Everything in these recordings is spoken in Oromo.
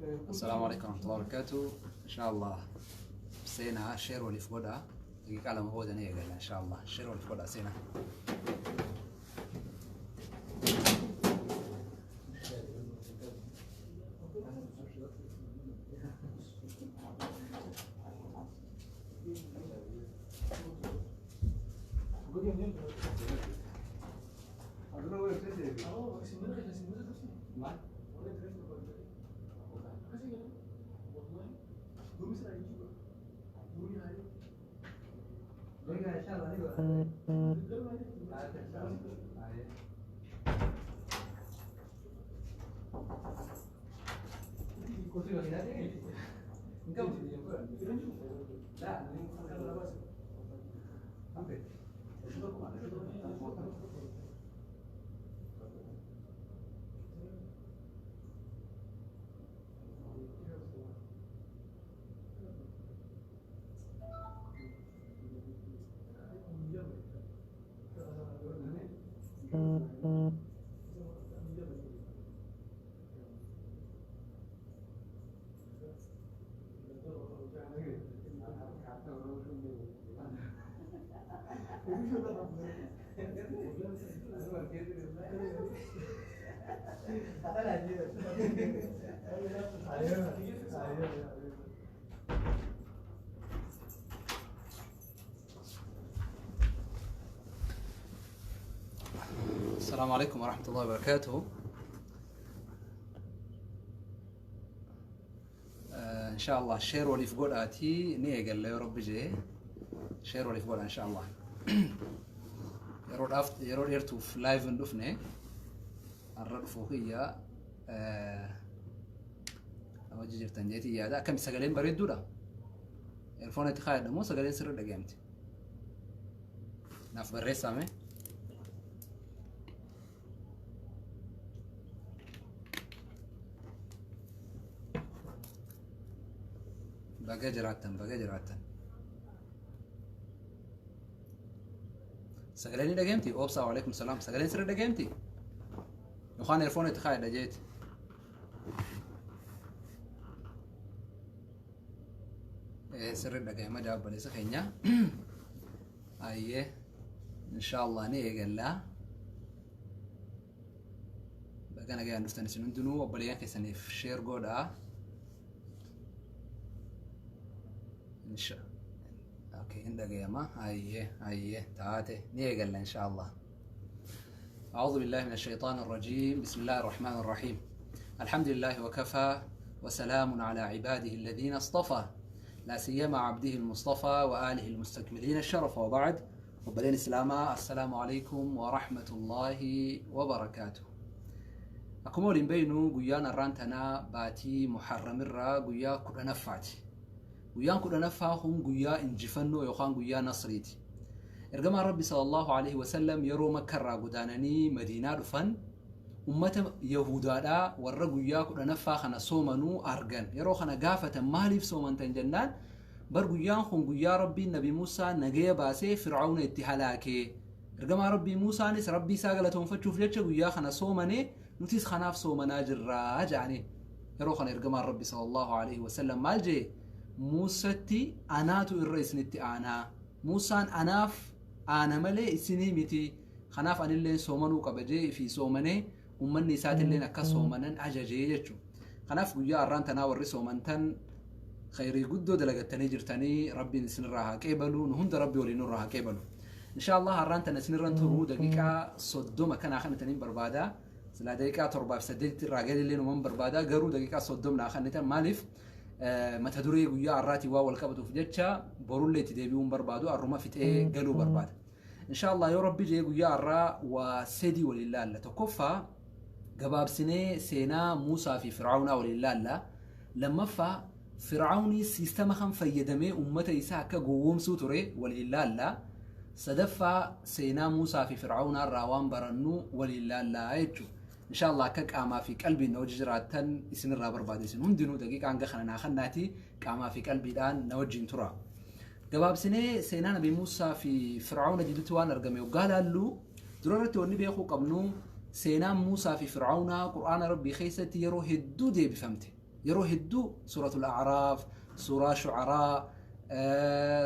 السلام عليكم ورحمة الله وبركاته. إن شاء الله seenaa share waliif godha. Daqiiqaa 2 booda ni eegalla إن شاء الله. Share waliif godha, seenaa. السلام عليكم ورحمة الله وبركاته. إن شاء الله share waliif godhaatii ni eegalla yoo Rabbi jee. Share waliif godha إن شاء الله. Yeroodhaaf yeroo dheertuuf live hin dhufne, har'a dhufuu kiyya hojii jirtan jeetii yaada. Akkami, sagaleen bareedduudha? Earphone itti kaayadha moo sagaleen sirri dhagayamti? Naaf barreessaame. Baga jiraattan, baga jiraattan. Sagaleen ni dhagayamti? Oobsaa, وعليكم السلام. Sagaleen sirri dhagayamti? Yookaan earphone itti kaayadha jeeti. Sirri dhagayama jaabbalisa keenya. Ayyee, إن شاء الله ni eegallaa. Baga nagayaan dhuftan isin hundinuu. Obboleeyyan keessaniif share godhaa. Okay, hin dhagayama. Ayyee, ayyee, taate ni eegalla إن شاء الله. أعوذ بالله من الشيطان الرجيم. بسم الله الرحمن الرحيم. الحمد لله وكفى وسلام على عباده الذين اصطفى، لا سيما عبده المصطفى وآله المستكملين الشرف. وبعد، وبلين إسلاما، السلام عليكم ورحمة الله وبركاته. Akkuma waliin beeynu, guyyaan har'aan tanaa baatii Muharramirraa guyyaa 10ffaati. Guyyaan 10ffaa kun guyyaa injifannoo yookaan guyyaa nasriiti. Ergamaan Rabbi صلى الله عليه وسلم yeroo Makkarraa godaananii Madiinaa dhufan, ummata Yahudaadhaa warra guyyaa 10ffaa kana soomanuu argan. Yeroo kana gaafatan, maaliif soomantan jennaan, bar guyyaan kun guyyaa Rabbiin Nabi Muusaa nagaya baasee Fir'aawna itti halaakee. Ergamaa Rabbii Muusaanis Rabbii isaa galatoonfachuuf jecha guyyaa kana soomanee, nutis kanaaf soomanaa jirraa jedhaniin. Yeroo kana ergamaan Rabbi صلى الله عليه وسلم maal jee? Muusatti anaatu irra isinitti aanaa. Muusaan anaaf aana malee isinii miti. Kanaaf anilleen soomanuu qaba jee fi soomanee uummanni isaatilleen akka soomanan ajajee jechuudha. Kanaaf guyyaa har'aan tanaa warri soomantan khayrii guddoo dalagattanii jirtanii, Rabbiin isinirraa haa qeebalu, nu hunda Rabbi waliin nurraa haa qeebalu. إن شاء الله har'aan tana isinirran turuu, daqiiqaa 30 kanaa kanataniin barbaada. Silaa daqiiqaa 7 fi 8 irraa galillee numan barbaada, garuu daqiiqaa 30 naa kannitan. Maaliif? Mata duree guyyaa har'aatiin waa wal qabatuuf jecha borullee itti deebi'uun barbaadu, har'uma fixee galuu barbaada. إن شاء الله yoo Rabbi jee guyyaa har'aa waa sadii waliin laalla. Tokkoffaa, gabaabsinee seenaa Muusaa fi Fir'aawnaa waliin laalla. Lammaffaa, Fir'aawnii siistama kan fayyadamee uummata isaa akka gowwoomsuu ture waliin laalla. Sadaffaa, seenaa Muusaa fi Fir'aawnaa irraa waan barannu waliin laallaa jechuudha. إن شاء الله akka qaamaa fi qalbiin na wajji jiraattan isinirraa barbaada. Isin hundinuu daqiiqaa hanga kana naa kannaati qaamaa fi qalbiidhaan na wajjin tura. Gabaabsinee seenaa Nabi Muusaa fi Fir'aawna jidduutti waan argame yoggaa laallu, dura irratti wanni beekuu qabnu, seenaan Muusaa fi Fir'aawnaa Qur'aana Rabbii keessatti yeroo hedduu deebifamte. Yeroo hedduu Suuratul A'raaf, Suuraa Shu'araa,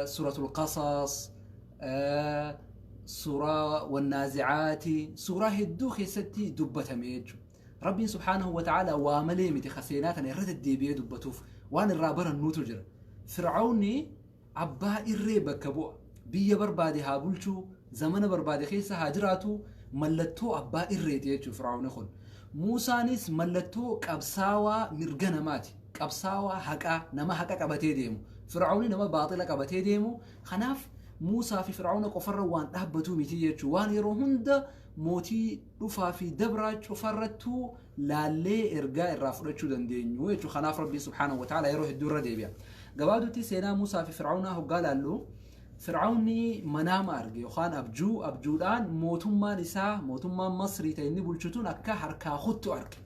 Suuratul Qasas, Suuraa Wannaazicaati, suuraa hedduu keessatti dubbatame jechuudha. Rabbiin subhaanahu wa ta'ala waa malee miti ka seenaa tana irra deddeebi'ee dubbatuuf, waan irraa barannuutu jira. Fir'aawni abbaa irree bakka bu'a. Biyya barbaade haa bulchuu, zamana barbaade keessa haa jiraatu, mallattoo abbaa irreeti jechuudha Fir'aawni kun. Muusaanis mallattoo qabsaawaa mirga namaati. Qabsaawaa haqaa, nama haqa qabatee deemu. Fir'aawni nama baaxila qabatee deemu. Kanaaf Muusaa fi Fir'aawna qofarra waan dhaabbatuu miti jechuudha. Waan yeroo hunda mootii dhufaa fi dabraa cufarrattuu laallee ergaa irraa fudhachuu dandeenyu jechuudha. Kanaaf Rabbiin subhaanahu wa ta'ala yeroo hedduu irra deebi'a. Gabaadutti seenaa Muusaa fi Fir'aawnaa hoggaa laallu, Fir'aawni manaama arge yookaan abjuu, abjuudhaan mootummaan isaa, mootummaan Masrii ta'e inni bulchutuun akka harkaa kuttu arge.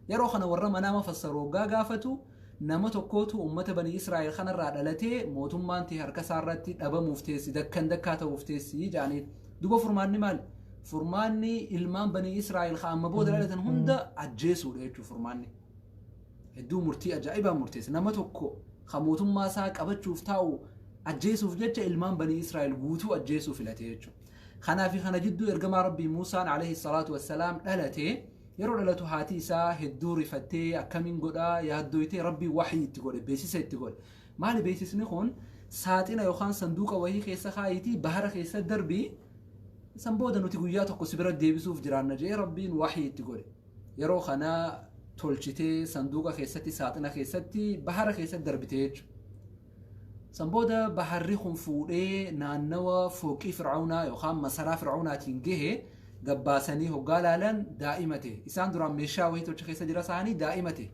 Yeroo kana warra manaama fassaru hoggaa gaafatu, nama tokkootu uummata Banii Israa'el kanarraa dhalatee mootummaan ta'e harka isaa irratti dhabamuuf teessi, dakkan dakkaa ta'uuf teessi jedhaniin. Duuba furmaanni maali? Furmaanni ilmaan Banii Israa'el kan amma booda dhalatan hunda ajjeesuudha jechuudha furmaanni. Hedduu murtii ajaa'ibaa murteessa. Nama tokko kan mootummaa isaa qabachuuf taa'u ajjeesuuf jecha ilmaan Banii Israa'el guutuu ajjeesuu filate jechuudha. Kanaa fi kana jidduu ergamaa Rabbii Muusaan alayhi salaatu wassalaam dhalate. Yeroo dhalatu haati isaa hedduu rifattee, akkamiin godhaa yaaddoytee, Rabbiin waxii itti godhe, beeksisa itti godhe. Maali beeksisni kun? Saaxina yookaan sanduuqa wayii keessa kaayitii bahara keessa darbii, san booda nuti guyyaa tokko si bira deebisuuf jiraanna jedhee Rabbiin waxii itti godhe. Yeroo kana tolchitee sanduuqa keessatti, saaxina keessatti bahara keessatti darbite jechuudha. San booda baharri kun fuudhee naannawa fooqii Fir'aawnaa yookaan masaraa Fir'aawnaatiin gahe. Gabbaasanii hoggaa laalan daa'imate. Isaan duraan meeshaa wayii tocha keessa jira isaanii daa'imate.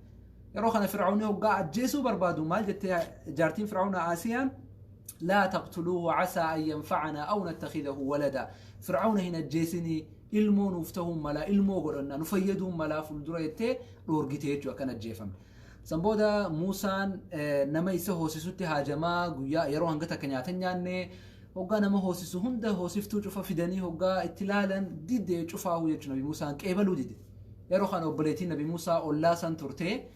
Yeroo kana Fir'aawni hoggaa ajjeesuu barbaadu maal jettee jaartiin Fir'aawnaa Aasiyaan? Laa taqtuluuhu casaa an yanfacanaa aw nattakhidahu walada. Fir'aawna hin ajjeesinii, ilmoo nuuf ta'uun malaa, ilmoo godhanna, nu fayyaduun malaa fuuldura jettee dhoorgite jechuudha akkan ajjeefame. San booda Muusaan nama isa hoosisutti haajamaa, guyyaa yeroo hanga takka nyaata hin nyaanne. Hoggaa nama hoosisu hunda, hoosiftuu cufa fidanii hoggaa itti laalan dide cufaa'uu jechuudha. Nabi Muusaan qeebaluu dide. Yeroo kana obboleettiin Nabi Muusaa ollaa san turte,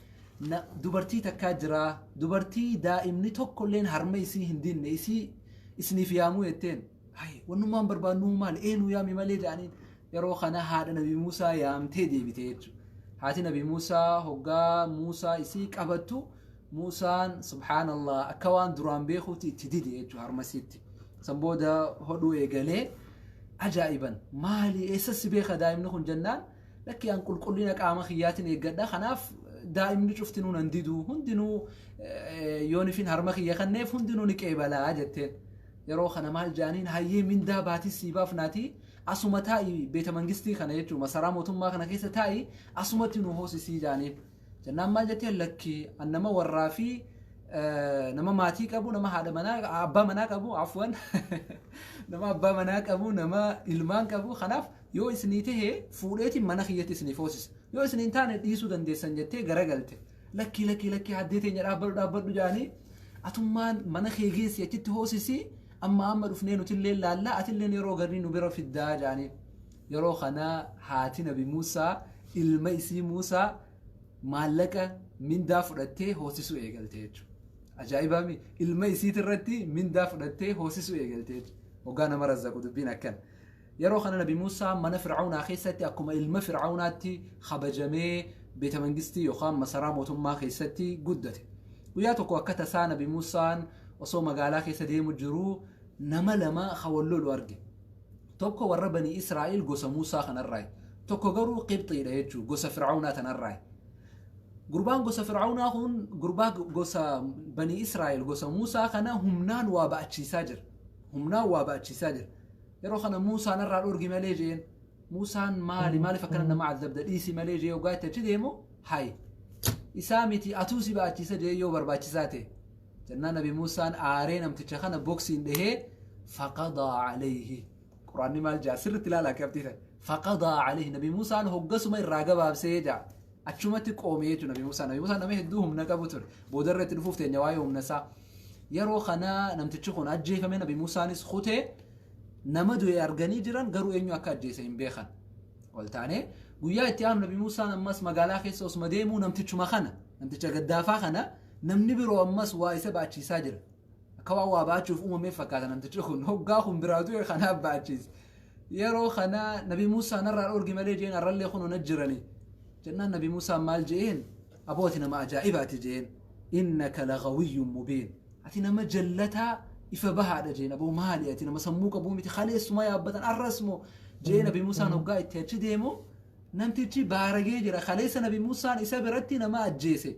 dubartii takkaa jira, dubartii daa'imni tokkolleen harma isii hin dinne, isii isiniif yaamuu jetteen. Hay, wannummaan barbaadnu maali, eenyu yaami malee jedhaniin. Yeroo kana haadha Nabi Muusaa yaamtee deebite jechuudha. Haati Nabi Muusaa hoggaa Muusaa isii qabattu, Muusaan subhaanallah akka waan duraan beekuutti itti dide jechuudha harmasiitti. San booda hodhuu eegalee ajaa'iban, maali, eessas si beeka daa'imni kun jennaan, lakki, an qulqullina qaama kiyyaatiin eeggadha, kanaaf daa'imni cuftinuu nan didu, hundinuu yoonifin harma kiyya kanneef hundinuu ni qeebalaa jetteen. Yeroo kana maal jedhaniin? Hayyee, mindaa baatii sii baafnaatii asuma taa'i, beeta mangistii kana jechuudha, masaraa mootummaa kana keessa taa'i, asumatti nu hoosisii jedhaniin. Jennaan maal jetteen? Lakki, an nama warraa fi nama maatii qabu, nama haadha manaa, abbaa manaa qabu, afwan, nama abbaa manaa qabu, nama ilmaan qabu, kanaaf yoo isinii tahe fuudheetiin mana kiyyatti isiniif hoosisa, yoo isin hin taane dhiisuu dandeessan jettee garagalte. Lakkii, lakkii, lakkii, haddee teenya, dhaabbadhu, dhaabbadhu jedhanii, atummaan mana kee geessi, achitti hoosisi, amma amma dhufnee nutillee laallaa, atillee yeroo garii nu bira fiddaa jedhanii. Yeroo kana haati Nabi Muusaa ilma isii Muusaa maallaqa mindaa fudhattee hoosisuu eegalte jechuudha. Ajaa'ibaami, ilma isiitirratti mindaa fudhattee hoosisuu eegalte jechuudha. Hoggaa nama razzaqu dubbiin akkana. Yeroo kana Nabi Muusaa mana Fir'aawnaa keessatti akkuma ilma Fir'aawnaatti kabajamee beeta mangistii yookaan masaraa mootummaa keessatti guddate. Guyyaa tokko akka tasaa Nabi Muusaan osoo magaalaa keessa deemu jiruu nama lama kan wal lolu arge. Tokko warra Banii Israa'el gosa Muusaa kanarraayi. Tokko garuu Qibxiidha jechuudha, gosa Fir'aawnaa tanarraayi. Gurbaan gosa Fir'aawnaa kun gurbaa gosa Banii Israa'el gosa Muusaa kana humnaan waa ba'achiisaa jira. Humnaan waa ba'achiisaa jira. Yeroo kana Muusaan irraa dhorgi malee jeen. Muusaan maali, maaliif akkana nama azabda, dhiisi malee jee hoggaa itti achi deemu, hayi, isaa miti, atuu si ba'achiisa jee yoo barbaachisaa ta'e. Jennaan Nabi Muusaan aaree namticha kana boksiin dhahee, faqadaa alayhi. Quraanni maal jaa sirriitti ilaalaa qabxii ta'e. Faqadaa alayhi, Nabi Muusaan hoggasuma irraa gabaabsee jaa. Achumatti qoomee jechuudha Nabi Muusaan. Nabi Muusaan nama hedduu humna qabu ture. Boodarra itti dhufuuf teenya waa'ee humna isaa. Yeroo kana namtichi kun ajjeefame, Nabi Muusaanis kutee nama du'e arganii jiran, garuu eenyu akka ajjeese hin beekan. Ol taanee guyyaa itti aanu Nabi Muusaan ammas magaalaa keessa osuma deemuu namtichuma kana Namticha gaddaafaa kana namni biroo ammas waa isa baachisaa jira. Akka waan waa baachuuf uumamee fakkaata namtichi kun hoggaa kun biraa du'e kanaaf baachiisa. Yeroo kana Nabi Muusaan irraa dhoorgi malee jeen arrallee kun hona jirani. Jennaan Nabi Muusaan maal jeen abooti nama ajaa'ibaati jeen innaka lagawiyyun mubiin. Ati nama jallataa ifa bahaadha jeen aboo maali ati nama sammuu qabuu miti kaleessuma yaabbatan arrasmoo jee Nabi Muusaan hoggaa itti achi deemu namtichi baaragee jira kaleessa Nabi Muusaan isa biratti nama ajjeese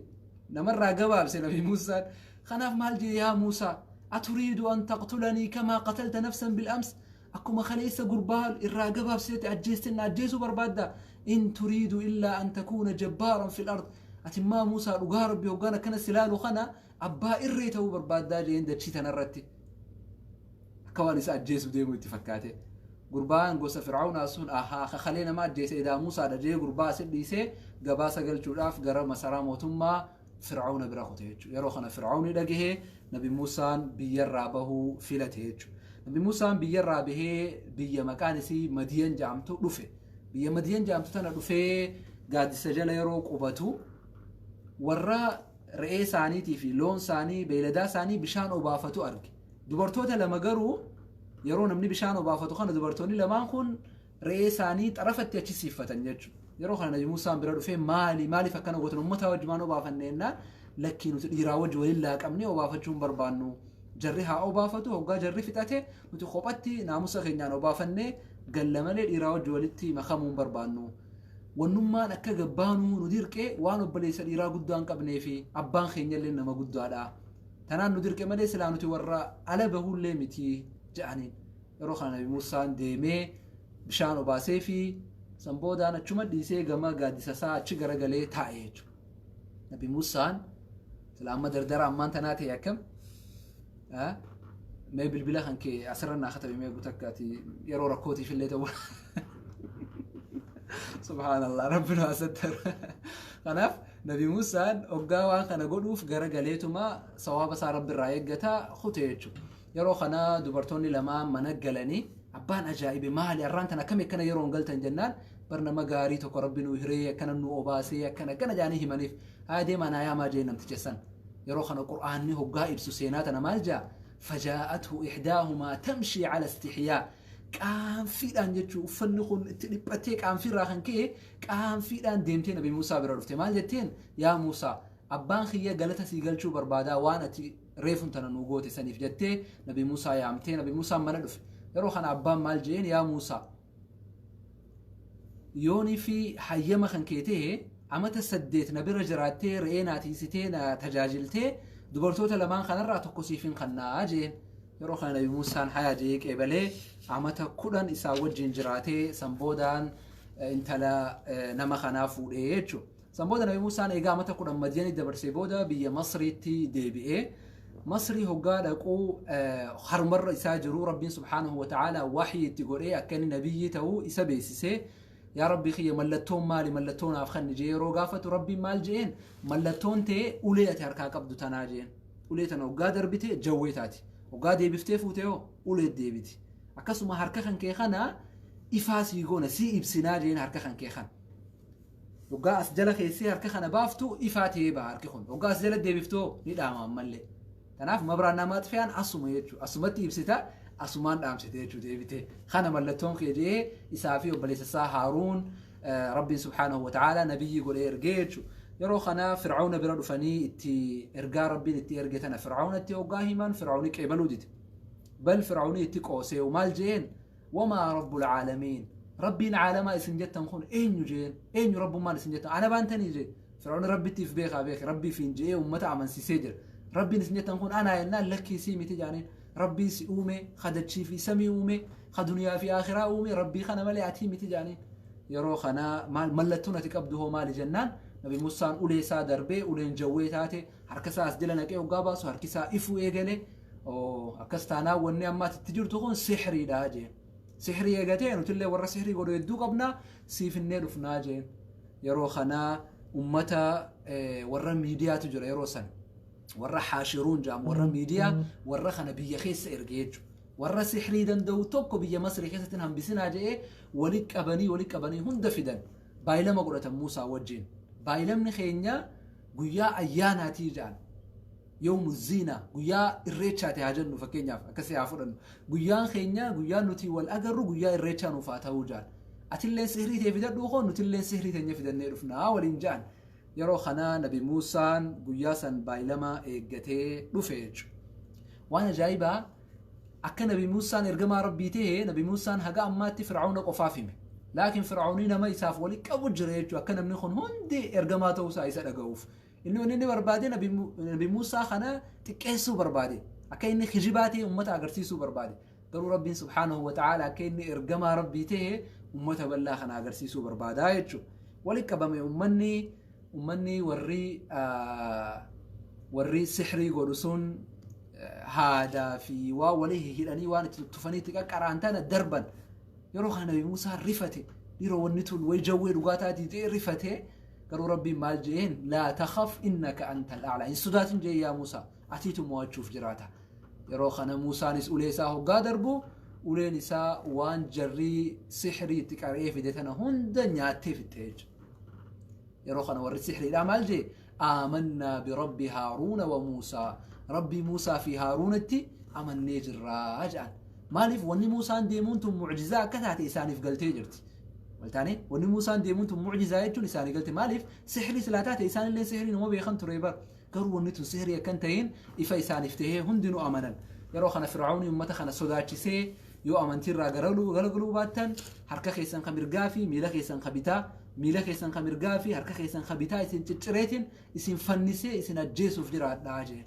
namarraa gabaabse Nabi Muusaan kanaaf maal jee yaa Muusaa aturiidu an taqtulanii kamaa qatalta nafsan bil'ams akkuma kaleessa gurbaa irraa gabaabseeti ajjeeste na ajjeesuu barbaadda in turiidu illaa an takuuna jabbaaran fil ard atimmaa Muusaa dhugaa rabbi hoggaan akkana silaalu kana abbaa irree ta'uu barbaaddaa jeen dachii tanarratti akka waan isa ajjeesu deemu itti fakkaate gurbaan gosa fir'aawnaa sun ahaa kakalee nama ajjeese edaa Muusaadha jee gurbaa asit dhiisee gabaasa galchuudhaaf gara masaraa mootummaa fir'aawna bira kute jechuudha. Yeroo kana fir'aawni dhagahee Nabi Muusaan biyyarraa bahuu filate jechuudha. Nabi Muusaan biyyarraa bahee biyya maqaan isii Madiyan jedhamtu dhufe. Biyya Madiyan jedhamtu tana dhufee gaaddisa jala yeroo qubatu warra re'ee isaaniitii fi loon isaanii beeyladaa isaanii bishaan obaafatu arge. Dubartoota lama garuu yeroo namni bishaan obaafatu kana dubartoonni lamaan kun re'ee isaanii xarafatti achi siifatan jechuudha. Yeroo kana Nabi Muusaan bira dhufee maali maaliif akkana gootan uummata wajji maan obaafanne jennaan lakkii nuti dhiiraa wajji waliin laaqamnee obaafachuu hin barbaannu. Jarri haa obaafatu hoggaa jarri fixate nuti kophatti naamusa keenyaan obaafannee galla malee dhiiraa wajji walitti makamuu hin barbaannu. Wannummaan akka gabbaanuu nu dirqee waan obboleessa dhiiraa guddaa hin qabnee fi abbaan keenya illee nama guddaadha. Tanaan nu dirqe malee silaa nuti warra ala bahuullee miti jedhaniin. Yeroo kana Nabi Muusaan deemee bishaan obaasee fi san boodaan achuma dhiisee gama gaaddisa isaa achi garagalee taa'e jechuudha. Nabi Muusaan silaa amma dardara ammaan tanaa ta'e akkam? Mee bilbila kan kee asirra naa katabe mee guutakka ati yeroo rakkootiif illee ta'u. Subhaanallah rabbi nu asattar. Kanaaf Nabi Muusaan hoggaa waan kana godhuuf garagaleetuma sawaaba isaa rabbi irraa eeggata kute jechuudha. Yeroo kana dubartoonni lamaan mana galanii abbaan ajaa'ibe maali har'aan tana akkami akkana yeroo hin galtan jennaan bar nama gaarii tokko rabbi nu hiree akkana nu obaasee akkana akkana jaanii himaniif haa deemaa naa yaamaa jee namticha san. Yeroo kana qur'aanni hoggaa ibsu seenaa tana maal jaa fajaa'athu ihdaahumaa tamshii cala istihyaa qaanfiidhaan jechuun uffanni kun itti dhiphatee qaanfiirraa kan ka'e qaanfiidhaan deemtee Nabi Muusaa bira dhufte maal jetteen yaa Muusaa abbaan kiyya galata sii galchuu barbaadaa waan ati reefun tana nu goote saniif jettee Nabi Muusaa yaamtee Nabi Muusaan mana dhufe yeroo kana abbaan maal jeen yaa Muusaa yoonii fi hayyama kan kee ta'e amata 8 na bira jiraattee re'ee naa tiisitee na tajaajiltee dubartoota lamaan kanarraa tokko siif hin kannaa jeen yeroo kana Nabi Muusaan hayaa jee qeebalee amata 10 isaa wajjin jiraatee san boodaan intala nama kanaa fuudhee jechuudha. San booda Nabi Muusaan egaa amata 10 Madiyanii dabarsee booda biyya Masriitti deebi'ee Masrii hoggaa dhaquu harmarra isaa jiru Rabbiin subhaanahu wa ta'ala waxii itti godhee akka inni nabiyyi ta'uu isa beeksisee yaa Rabbi kiyya mallattoon maali mallattoo naaf kenni jee yeroo gaafatu Rabbiin maal jeen mallattoon ta'e ulee ati harkaa qabdu tanaa jeen ulee tana hoggaa darbite jawwee taati hoggaa deebiftee fuute hoo ulee deebiti akkasuma harka kan kee kana ifaa sii goona sii ibsinaa jeen harka kan kee kana. Hoggaa as jala keessee harka kana baaftu ifaa ta'ee baha harki kun. Hoggaa as jala deebiftoo ni dhaama ammallee. Kanaaf mabraannaa maaxfiyaan asuma jechuudha. Asumatti ibsita asumaan dhaamsite jechuudha deebitee. Kana mallattoon kee jee isaa fi obboleessa isaa Haaruun Rabbiin subhaanahu wa ta'ala nabiyyi godhee ergee jechuudha. Yeroo kana Fir'aawna bira dhufanii itti ergaa Rabbiin itti erge tana Fir'aawnatti hoggaa himan Fir'aawni qeebaluu dide. Bal Fir'aawni itti qoosee maal jeen wamaa rabbul caalamiin rabbiin caalamaa isin jettan kun eenyu jeen eenyu rabbummaan isin jettan ana baantanii jee Fir'aawni rabbittiif beekaa beeke rabbiif hin je'ee uummata amansiisee jira. Rabbiin isin jettan kun anaa jennaan lakkii sii miti jaaniin rabbii si uume kadachii fi samii uume ka duniyaa fi akhiraa uume rabbii kana malee atii miti jaaniin yeroo kana maal mallattoon ati qabdu hoo maali jennaan Nabi Muusaan ulee isaa darbee uleen jawwee taate harka isaa as jala naqee hoggaa baasu harki isaa ifuu eegale akkas taanaan wanni amma ati itti jirtu kun sihriidha jeen. Sihrii eegatee nutillee warra sihrii godhu hedduu qabna siifinnee dhufnaa jeen. Yeroo kana ummata warra miidiyaatu jira yeroo san. Warra haashiruun jedhamu warra miidiyaa warra kana biyya keessa erge jechuudha. Warra sihrii danda'u tokko biyya Masrii keessatti hin hambisinaa jedhee walitti qabanii hunda fidan. Baay'ilama godhatan Muusaa wajjin. Baay'ilamni keenya Guyyaa ayyaanaatii jedhan. Yawmu ziina, guyyaa irreechaati haa jennu, fakkeenyaaf akkasii haa fudhannu. Guyyaan keenya, guyyaan nuti wal agarru guyyaa irreechaa nuuf haa ta'uu jedhan. Atillee sihrii tee fidadhuu koo, nutillee sihrii teenya fidannee dhufnaa waliin jedhan. Yeroo kana Nabi Muusaan guyyaa san baay'ilama eeggatee dhufe jechuudha. Waan ajaa'ibaa, akka Nabi Muusaan ergamaa Rabbii ta'e Nabi Muusaan haga ammaatti Fir'aawna qofaaf hime. Laakiin Fir'aawnii nama isaaf wali qabu jira jechuudha, akka namni kun hundi ergamaa ta'uusaa isa dhaga'uuf. Inni wanni inni barbaade Nabi Muusaa kana xiqqeessuu barbaade. Akka inni kijibaa ta'e uummata agarsiisuu barbaade. Garuu Rabbiin subhaanahu wa ta'aala akka inni ergamaa Rabbii ta'e uummata bal'aa kana agarsiisuu barbaadaa jechuudha. Wali qabame uummanni warri sihrii godhu sun haadaa fi waa walii hidhanii waan itti tuffanii itti qaqqaraan tana darban. Yeroo kana Nabi Muusaan rifate. Dhiiroo, wanni tun way jawwee dhugaa taatii ta'e rifate. Garuu Rabbiin maal je'een? "Laa takhaf, innaka anta al-a'laa." Hin sodaatin jee, yaa Muusaa, atiitu mo'achuuf jiraata. Yeroo kana Muusaanis ulee isaa hoggaa darbu, uleen isaa waan jarrii sihrii itti qara'ee fide tana hunda nyaattee fixxe jechuudha. Yeroo kana warri sihriidhaa maal jee? "Aamannaa birabbi Haaruuna wa Muusaa." Rabbii Muusaa fi Haaruunatti amannee jirraa jedhan. Maaliif? Wanni Muusaan deemuun tun mucjizaa akka taate isaaniif galtee jirti. Waltaane, wanni Muusaan deemuun tun mucjizaa jechuun isaanii galte. Maaliif? Sihrii silaa taate isaanillee sihrii nama beekan ture bar. Garuu wanni tun sihrii akkan ta'in ifa isaaniif tahee hundinuu amanan. Yeroo kana Fir'aawni uummata kana sodaachisee, yoo amantiirraa garagaluu baattan, harka keessan ka mirgaa fi miila keessan ka bitaa, miila keessan ka mirgaa fi harka keessan ka bitaa isin ciccireetiin isin fannisee isin ajjeesuuf jiraadhaa jee.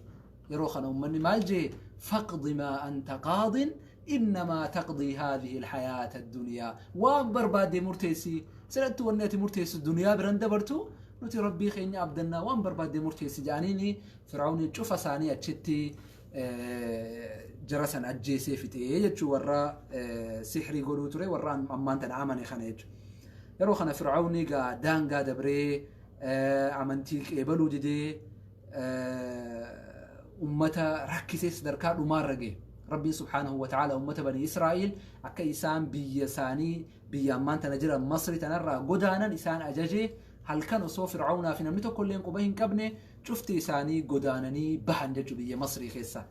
Yeroo kana uummanni maal jee? "Faqdi maa anta qaadin, innamaa taqdii haadhihi alhayaata addunyaa." Waan barbaadde murteessi, siratti wanni ati murteessu duniyaa biran dabartu, nuti Rabbii keenya abdannaa, waan barbaadde murteessi jedhaniini Fir'aawni cufa isaanii achitti jara san ajjeesee fixee jechuu, warra sihrii godhuu ture, warra ammaan tana amane kana jechuudha. Yeroo kana Fir'aawni gaa daangaa dabree amantii qeebaluu didee ummata rakkisee sadarkaa dhumaarra gahe. Rabbiin subhaanahu wa ta'ala ummata Bani Israa'il akka isaan biyya isaanii, biyya ammaan tana jiran Masri tanarraa godaanan isaan ajajee, halkan osoo Fir'aawnaa fi namni tokko illee quba hin qabne cufti isaanii godaananii bahan jechuu biyya Masrii keessa.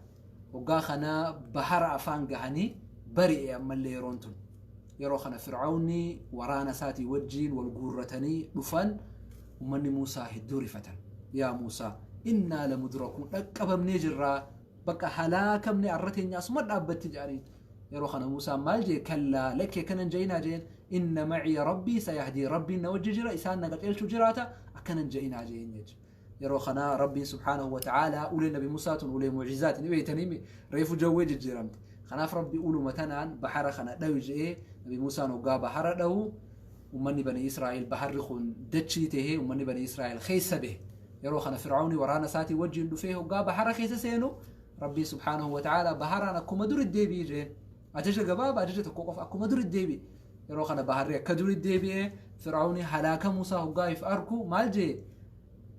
Waggaa kana bahara afaan gahanii bari'e ammallee yeroon tun. Yeroo kana Fir'aawni waraana isaatii wajjiin wal guurratanii dhufan. Uummanni Muusaa hedduu rifatan. "Yaa Muusaa, innaa lamudrakuun, dhaqqabamnee jirraa, bakka halaakamne, arra teenya asuma dhaabbatti" jedhaniin. Yeroo kana Muusaan maal jee? "Kallaa, lakkee, akkanan ja'inaa" jeen. "Inna maciya rabbii sayahdii, Rabbiin na wajji jira, isaan na qaceelchuu jiraata, akkanan ja'inaa" jeen jechuudha. Yeroo kana Rabbiin subhaanahu wa ta'ala ulee Nabi Muusaa tun ulee mucjizaati ni beeytanii, reefu jawwee jijjiiramte. Kanaaf Rabbi uluma tanaan bahara kana dhawi je'ee. Nabi Muusaan hoggaa bahara dhawu, ummanni Bani Israa'el, baharri kun dachii tahee ummanni Bani Israa'el keessa bahe. Yeroo kana Fir'aawni waraana isaatii wajjin dhufee hoggaa bahara keessa seenu, Rabbiin subhaanahu wa ta'ala baharaan akkuma duri deebi'i jeen. Ajaja gabaabaa, ajaja tokko qofa, akkuma duri deebi'i. Yeroo kana baharri akka duri deebi'ee Fir'aawni halaakamuu isaa hoggaa if arku maal jee?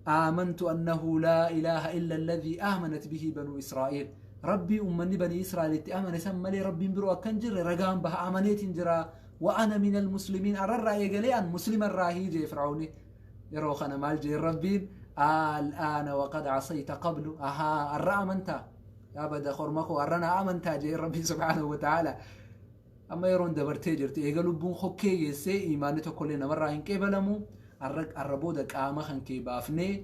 "آمنت أنه لا إله إلا الذي آمنت به بنو إسرائيل." Rabbii ummanni Bani Israa'el itti amane san malee Rabbiin biroo akkan jirre ragaan baha, amaneetiin jira. "وأنا من المسلمين." Arrarraa eegalee an muslima irraa jee Fir'aawni. Yeroo kana maal jee Rabbiin? "آلآن وقد عصيت قبل." Ahaa, arra amantaa yaa bada korma koo, arra naa amantaa jee Rabbiin subhaanahu wa ta'ala. Amma yeroon dabartee jirti, eega lubbuun hokkee geessee imaanni tokkollee namarraa hin qeebalamu. Arra booda qaama kan kee baafnee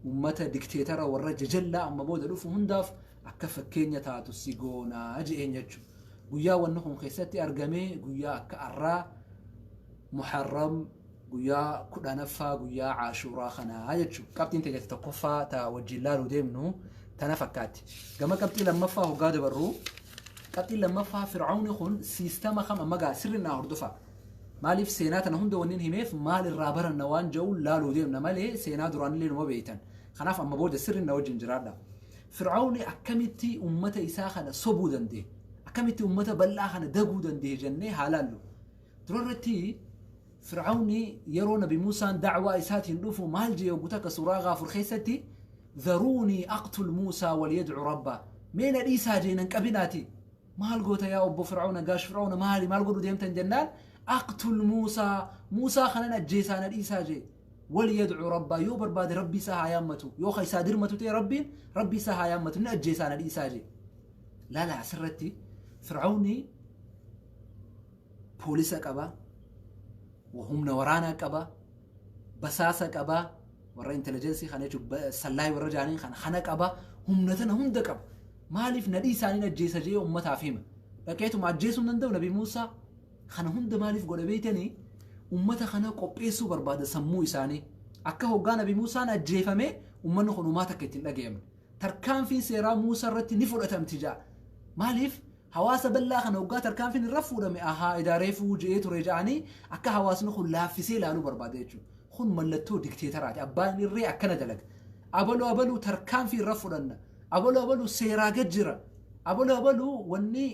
ummata dikteetara warra jajallaa amma booda dhufu hundaaf akka fakkeenya taatu si goonaa je'een jechuudha. Guyyaa wanni kun keessatti argamee guyyaa akka arraa Muharram guyyaa 10ffaa, guyyaa Caashuuraa kanaa jechuudha. Qabxiin teenya tokkoffaa ta wajjin laaluu deemnu tana fakkaatti. Gama qabxii lammaffaa hoggaa dabarru, qabxiin lammaffaa Fir'aawni kun siistama kam amma gaa sirri naa hordofa. Maaliif seenaa tana hunda wanni himeef, maal irraa baranna waan jedhu laaluu deemna malee seenaa duraanillee numa beeytan. Kanaaf amma booda sirri na wajjin jiraadha. Fir'aawni akkamitti ummata isaa kana sobuu danda'e? Akkamitti ummata bal'aa kana daguu danda'e jennee haa laallu. Durarratti Fir'aawni yeroo Nabi Muusaan dacwaa isaatiin dhufu maal jee? Yogguu takka suuraa Gaafur keessatti "ذروني أقتل موسى وليدع ربه." Mee na dhiisaa jee, nan qabinaati. Maal goota yaa obbo Fir'aawna, gaash Fir'aawna, maali, maal godhu deemtan jennaan, "أقتل موسى," Muusaa kanan ajjeesaa, na dhiisaa jee. وليدعو ربا يو برباد ربي ساها يامتو يو خيسا درمتو تي ربين ربي ساها يامتو نأجيسانا ديساجي لا لا سرتي فرعوني بوليسا قبا وهم نورانا قبا بساسا قبا ورا انتليجنسي خانيتو سلاي ورا جانين خان خنا قبا هم نتنا هم دقب مالف نديساني نجيسا جي امتا فيما لقيتو ما جيسو نندو نبي موسى خنا هم مالف غود بيتني امتا خنا قوبيسو برباد سمو إساني akka hoggaa nabi Muusaan ajjeefame ummanni kun uumaa takka ittiin dhaga'amne tarkaanfiin seeraa Muusaa irratti ni fudhatamti ja'a. Maaliif hawaasa bal'aa kana hoggaa tarkaanfiin irra fuudhame ahaa idaareefuu je'ee ture ja'anii akka hawaasni kun laaffisee ilaaluu barbaada jechuudha. Kun mallattoo dikteetaraati. Abbaan irree akkana dalaga. Abaluu abaluu tarkaanfii irra fudhanna. Abaluu abaluu seeraa gad jira. Abaluu abaluu wanni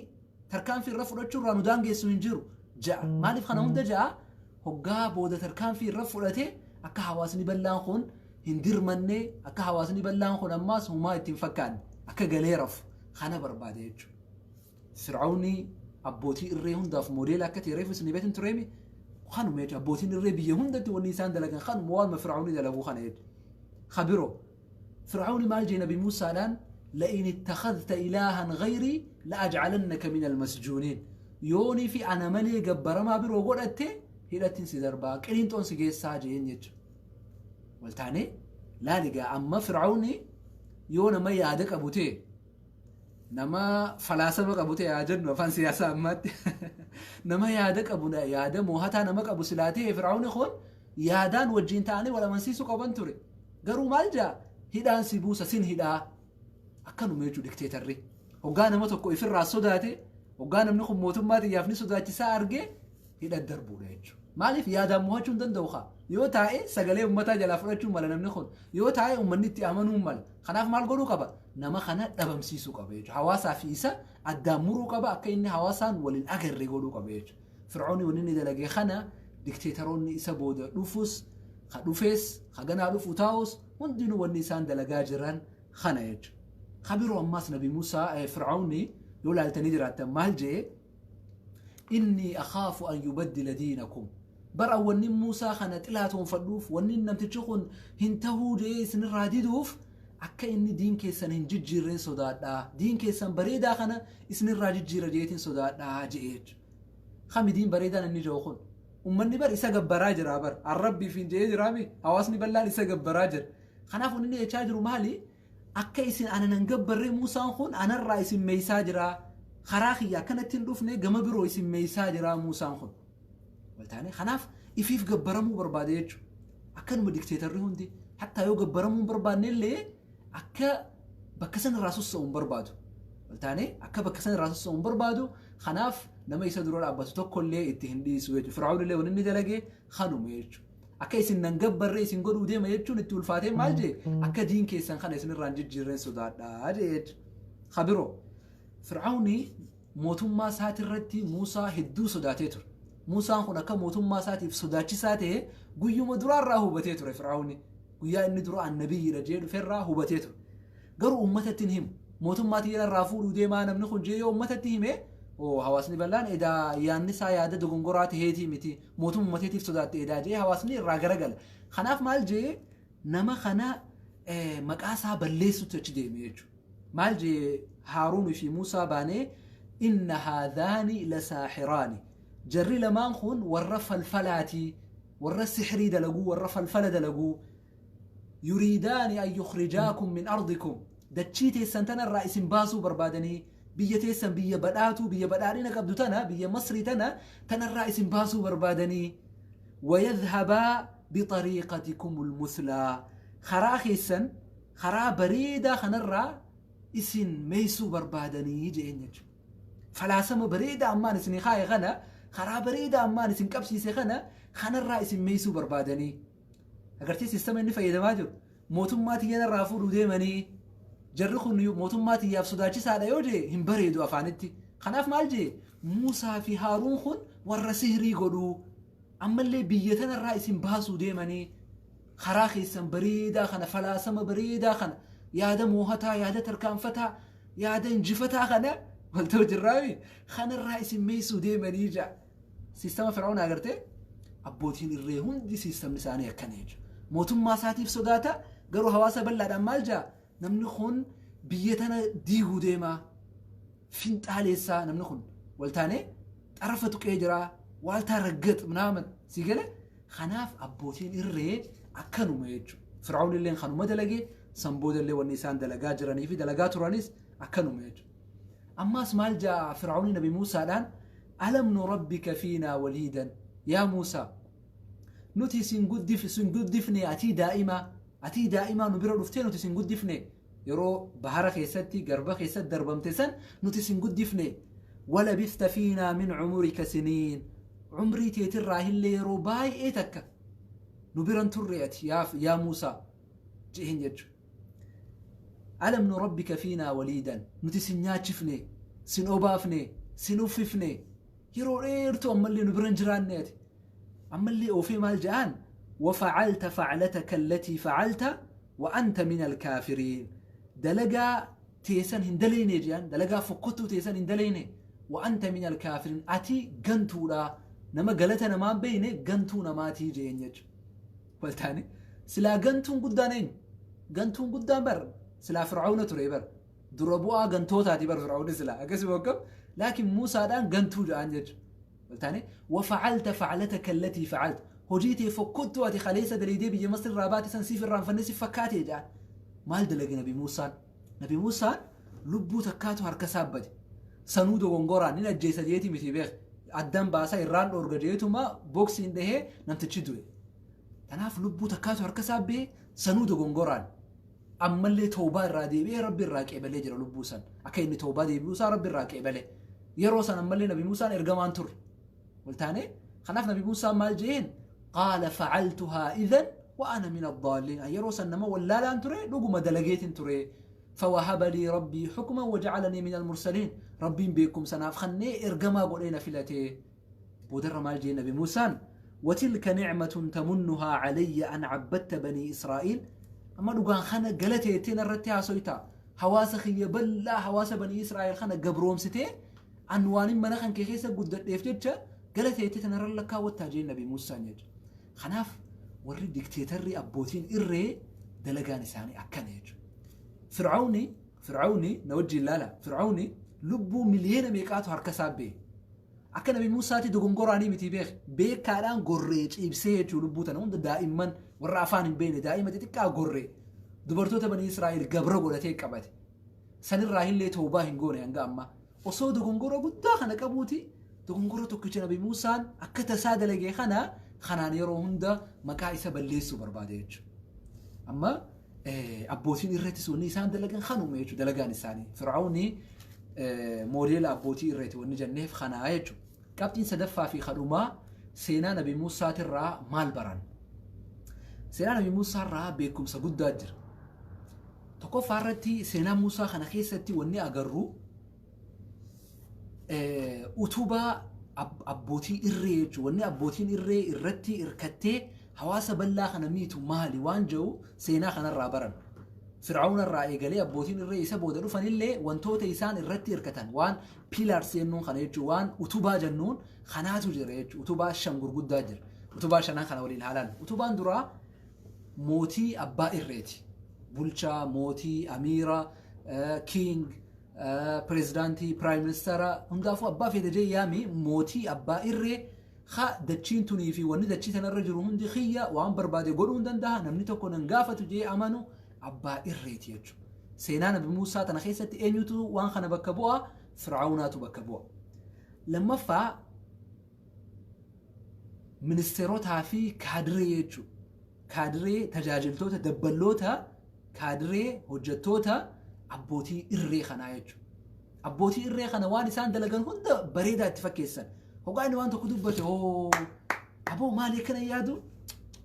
tarkaanfii irra fudhachuu irraa nu daangeessu hin jiru ja'a. Maaliif kana hunda ja'a hoggaa booda tarkaanfii irra fudhatee akka hawaasni bal'aan kun hin dirmanne akka hawaasni bal'aan kun ammaas humaa ittiin fakkaanne akka galee rafu kana barbaade jechuudha. Fir'aawni abbootii irree hundaaf moodeela akka ta'e reefu isin beektan tureemi kanuma jechuudha. Abbootiin irree biyya hundatti wanni isaan dalagan kanuma waanuma Fir'aawni dalaguu kana jechuudha. Khabiroo Fir'aawni maal jee Nabi Muusaadhaan لئن اتخذت إلها غيري لأجعلنك من المسجونين يوني في أنا ملي جبر ما برو قلت hidhattiin si darbaa qilinxoon si geessaa jeen jechuudha. Waltaanee laaligaa amma Fir'aawni yoo nama yaada qabu ta'e nama falaasama qabu ta'e haa jennu afaan siyaasaa ammaatti nama yaada qabu yaada moohataa nama qabu silaa ta'e Fir'aawni kun yaadaan wajjin ta'anii wal amansiisuu qaban ture. Garuu maal jaa hidhaan si buusa sin hidhaa akkanuma jechuudha dikteetarri. Hoggaa nama tokko ifirraa sodaate hoggaa namni kun mootummaa xiyyaaf ni sodaachisaa argee hidha darbuudha jechuudha. Maaliif yaadaan mo'achuu hin danda'u haa yoo taa'e sagalee uummataa jalaa fudhachuu mala namni kun yoo taa'e uummanni itti amanuu mala kanaaf maal godhuu qaba nama kana dhabamsiisuu qaba jechuudha. Hawaasaa fi isa addaan muruu qaba akka inni hawaasaan waliin agarre godhuu qaba jechuudha. Fir'aawni wanni inni dalage kana dikteetaroonni isa booda dhufus ka dhufees ka ganaa dhufu taa'us hundinuu wanni isaan dalagaa jiran kana jechuudha. Kabiroo ammaas Nabi Muusaa Fir'aawni yoo laaltanii jiraattan maal jee إني أخاف أن يبدل دينكم برا وني موسى خنا طلاتهم فدوف وني نمتشخون هنتهو جيس نراديدوف أكا إني دين كيسان هنججيرين صدادا دين كيسان بريدا خنا اسن الراججير جيتين صدادا جيج خمي دين بريدا نني جوخون ومني بر إسا قبراجر بر الربي فين جيج رامي هواسني بلان إسا قبراجر خنافو إني يتشاجروا مالي أكا إسن أنا ننقبر موسى خون أنا الرئيس ميساجرا خراخي كانت تندفني جم برو اسم ميسا جرا موسى خن والتاني خناف إفيف جبرمو برباديج أكن مديكتاتور هندي حتى يو جبرمو بربادني اللي أكا بكسن راسو سوم بربادو والتاني أكا بكسن راسو سوم بربادو خناف لما يصدروا العباس تقول لي التهندي سويت فرعون اللي ونني دلقي خانو ميجو أكا يسن نجبر رئيس نقول ودي ما يجون التول فاتين مالجي أكا دين كيسن خنا يسن رانجي جيرين سوداد خبرو فرعوني mootummaa isaati irratti Muusaa hedduu sodaatee ture. Muusaan kun akka mootummaa isaatiif sodaachisaa ta'e guyyuma duraarraa hubatee ture Fir'aawni. Guyyaa inni dura annabiyyiidha jee dhuferraa hubatee ture. Garuu uummatatti hin himu. Mootummaa xiyyaarraa fuudhuu deemaa namni kun jee yoo uummatatti hime hawaasni bal'aan edaa yaadni isaa yaada dogongoraa ta'eetii miti mootummaa uummateetiif sodaatte edaa jee hawaasni irraa garagala. Kanaaf maal jee nama kana maqaa isaa balleessutti achi deeme jechuudha. Maal jee Haaruun fi Muusaa baanee إن هذان لساحران جري لمان خون ورف الفلاتي ور السحري دلقو ورف الفل دلقو يريدان أن يخرجاكم من أرضكم دتشيتي سنتنا الرئيس باسو بربادني بيتي سن بي بداتو بي بدارينا قبدتنا بي مصري تنا تنا الرئيس باسو بربادني ويذهبا بطريقتكم المثلى خراخي سن خرا بريدة خنرا اسن ميسو بربادني جينج فلاسما بريدة أمان اسني خاي غنا خرا بريدة أمان اسن كبسي سخنا خنا الرئيس ميسو بربادني أقرتي سيستم إني فايدة ماجو موتوم ماتي أنا رافور وديمني جرخو نيو موتوم ماتي يا فسوداتي سادة يوجي هم بريدو أفانتي خناف مالجي موسى في هارون خون ورسهري قدو أما اللي بيتنا الرئيس باسو ديمني خراخي سن بريدة خنا فلاسما بريدة خنا يا دا موهتا يا دا تركان فتا يا دا انجفتا خنا والتو جراوي خان الرئيس ميسو ديما يجا سيستم فرعون اغرتي ابوتين الري هندي سيستم لساني كنيج Mootummaa isaatiif sodaata garuu hawaasa bal'aadhaan maal jaa namni kun biyya tana diiguu deemaa finxaaleessaa namni kun waltaanee xarafa tuqee jira waaltaa raggax minaaman si gale kanaaf abbootiin irree akkanuma jechuudha. Fir'aawun illee kanuma dalagee san boodallee wanni isaan dalagaa jiranii fi dalagaa turanis akkanuma jechuudha. Ammaas maal jaa Fir'aawuni Nabi Muusaadhaan alam nurabbika fiinaa waliidan yaa Muusaa nuti sin guddifne atii daa'imaa nu bira dhuftee nuti sin guddifne yeroo bahara keessatti garba keessatti darbamte san nuti sin guddifne walabista fiinaa min cumurika siniin cumrii teetirraa illee yeroo baay'ee takka nu biran turre ati yaa Muusaa jeheen jechuudha. Alam nurabbika fiinaa waliidan nuti sin nyaachifne sin obaafne sin uffifne yeroo dheertuu ammallee nu biran jiraanne ati ammallee oofee maal ja'aan وفعلت فعلتك التي فعلت وأنت من الكافرين دلقا تيسن هندليني جان دلقا فكتو تيسن هندليني وأنت من الكافرين أتي قنتولا نما قلتنا ما بيني قنتونا ما تيجي ينج والتاني سلا قنتون قدانين قنتون قدان بر سلا فرعون تري بر دربوا قنتوتا تي بر فرعون سلا أكسب وقف لكن موسى دان قنتو جانج والتاني وفعلت فعلتك التي فعلت هجيتي فكتو أتي خليسة دليدي بيجي مصر راباتي سنسيف الرانفنسي فكاتي جان مال دلقي نبي موسى نبي موسى لبو تكاتو هركسابتي سنودو غونغورا نينا جيسا جيتي متي بيخ أدام باسا إيران أورجيتو ما بوكسين ده نمتشدوي تناف لبو تكاتو هركسابي سنودو غونغوران أما اللي توبة رادي بي ربي الراكي بلي جرى لبو سن أكيد توبة دي بوسا ربي الراكي بلي يروسن أما اللي نبي موسى إرجمان تر والتاني خناف نبي موسى مال جين قال فعلتها إذن وأنا من الضالين يروسن نما ولا لا أنتري لقوا ما دلقيت انتري فوهب لي ربي حكما وجعلني من المرسلين ربي بكم سناف خني إرجما قولينا فلتي بودر مال جين نبي موسى وتلك نعمة تمنها علي أن عبدت بني إسرائيل أما لقان خنا قلتي تنرتها سويتا حواس خي بلا حواس بني إسرائيل خنا قبروم ستي عنوان منخن كيخيسة قد ديفتشا قلتي تنر لك وتاجين نبي موسى نيج خناف وري ديكتاتوري أبوتين إري دلقان ساني أكنيج فرعوني نوجه لا فرعوني لبو مليون ميقاتو هركساب أكن نبي موسى تي دوغونغوراني متي بيخ بيكاران غوريج إبسيج لبو تنون دائما والرافان بين دائما تتكا غوري دبرتوتا بني إسرائيل قبرو غولتي قبت سن الراهن لي توبة هنغوني هنغا أما وصو دوغونغورو غدا خنا قبوتي دوغونغورو توكيتش نبي موسى أكتا سادة لغي خنا خنان يرو هندا مكايسة بليسو برباديج أما أبوتين الرئيس ونيسان دلقان خانو ميجو دلقان إساني فرعوني موديل أبوتي الرئيس ونجنف خنايجو كابتن سدفا في خلوما سينا نبي موسى ترى مال بران سينا نبي موسى را بكم سجود داجر تقف عرتي سينا موسى خناخيستي وني أجرو أتوبة أبوتي الرئيس وني أبوتين الرئي الرتي إركتي حواسة بلا خنميتو مالي وانجو سينا خنا الرابرن فرعون الرأي قالي أبوتين الرئيس بودلو فنيلي وانتو تيسان الرتي إركتان وان بيلار سينون خنيجو وان أتوبا جنون خناتو جريج أتوبا شمغرقود داجر أتوبا شنان خنولين حالان أتوبا اندرا موتي أبا الريتي بولشا موتي أميرة كينج بريزيدانتي برايم مينستر هندافو أبا في دجي يامي موتي أبا الري خا دتشين توني في وني دتشين تنرجل هندي خيا وان بربادي قولون دندها نمني تكون نقافة جي أمانو أبا الريت يجو سينانا بموسى تنخيسة إنيوتو وان خنا بكبوها فرعوناتو بكبوها لما فا منستروتها في كادري يجو كادري تجاجلتوتا دبلوتا كادري هجتوتا أبوتي الري خنا يجو أبوتي الري خنا وان سان دلقان هند بريدة تفكيسن هو قاعد وان تكتب هو أبو مالي كان يادو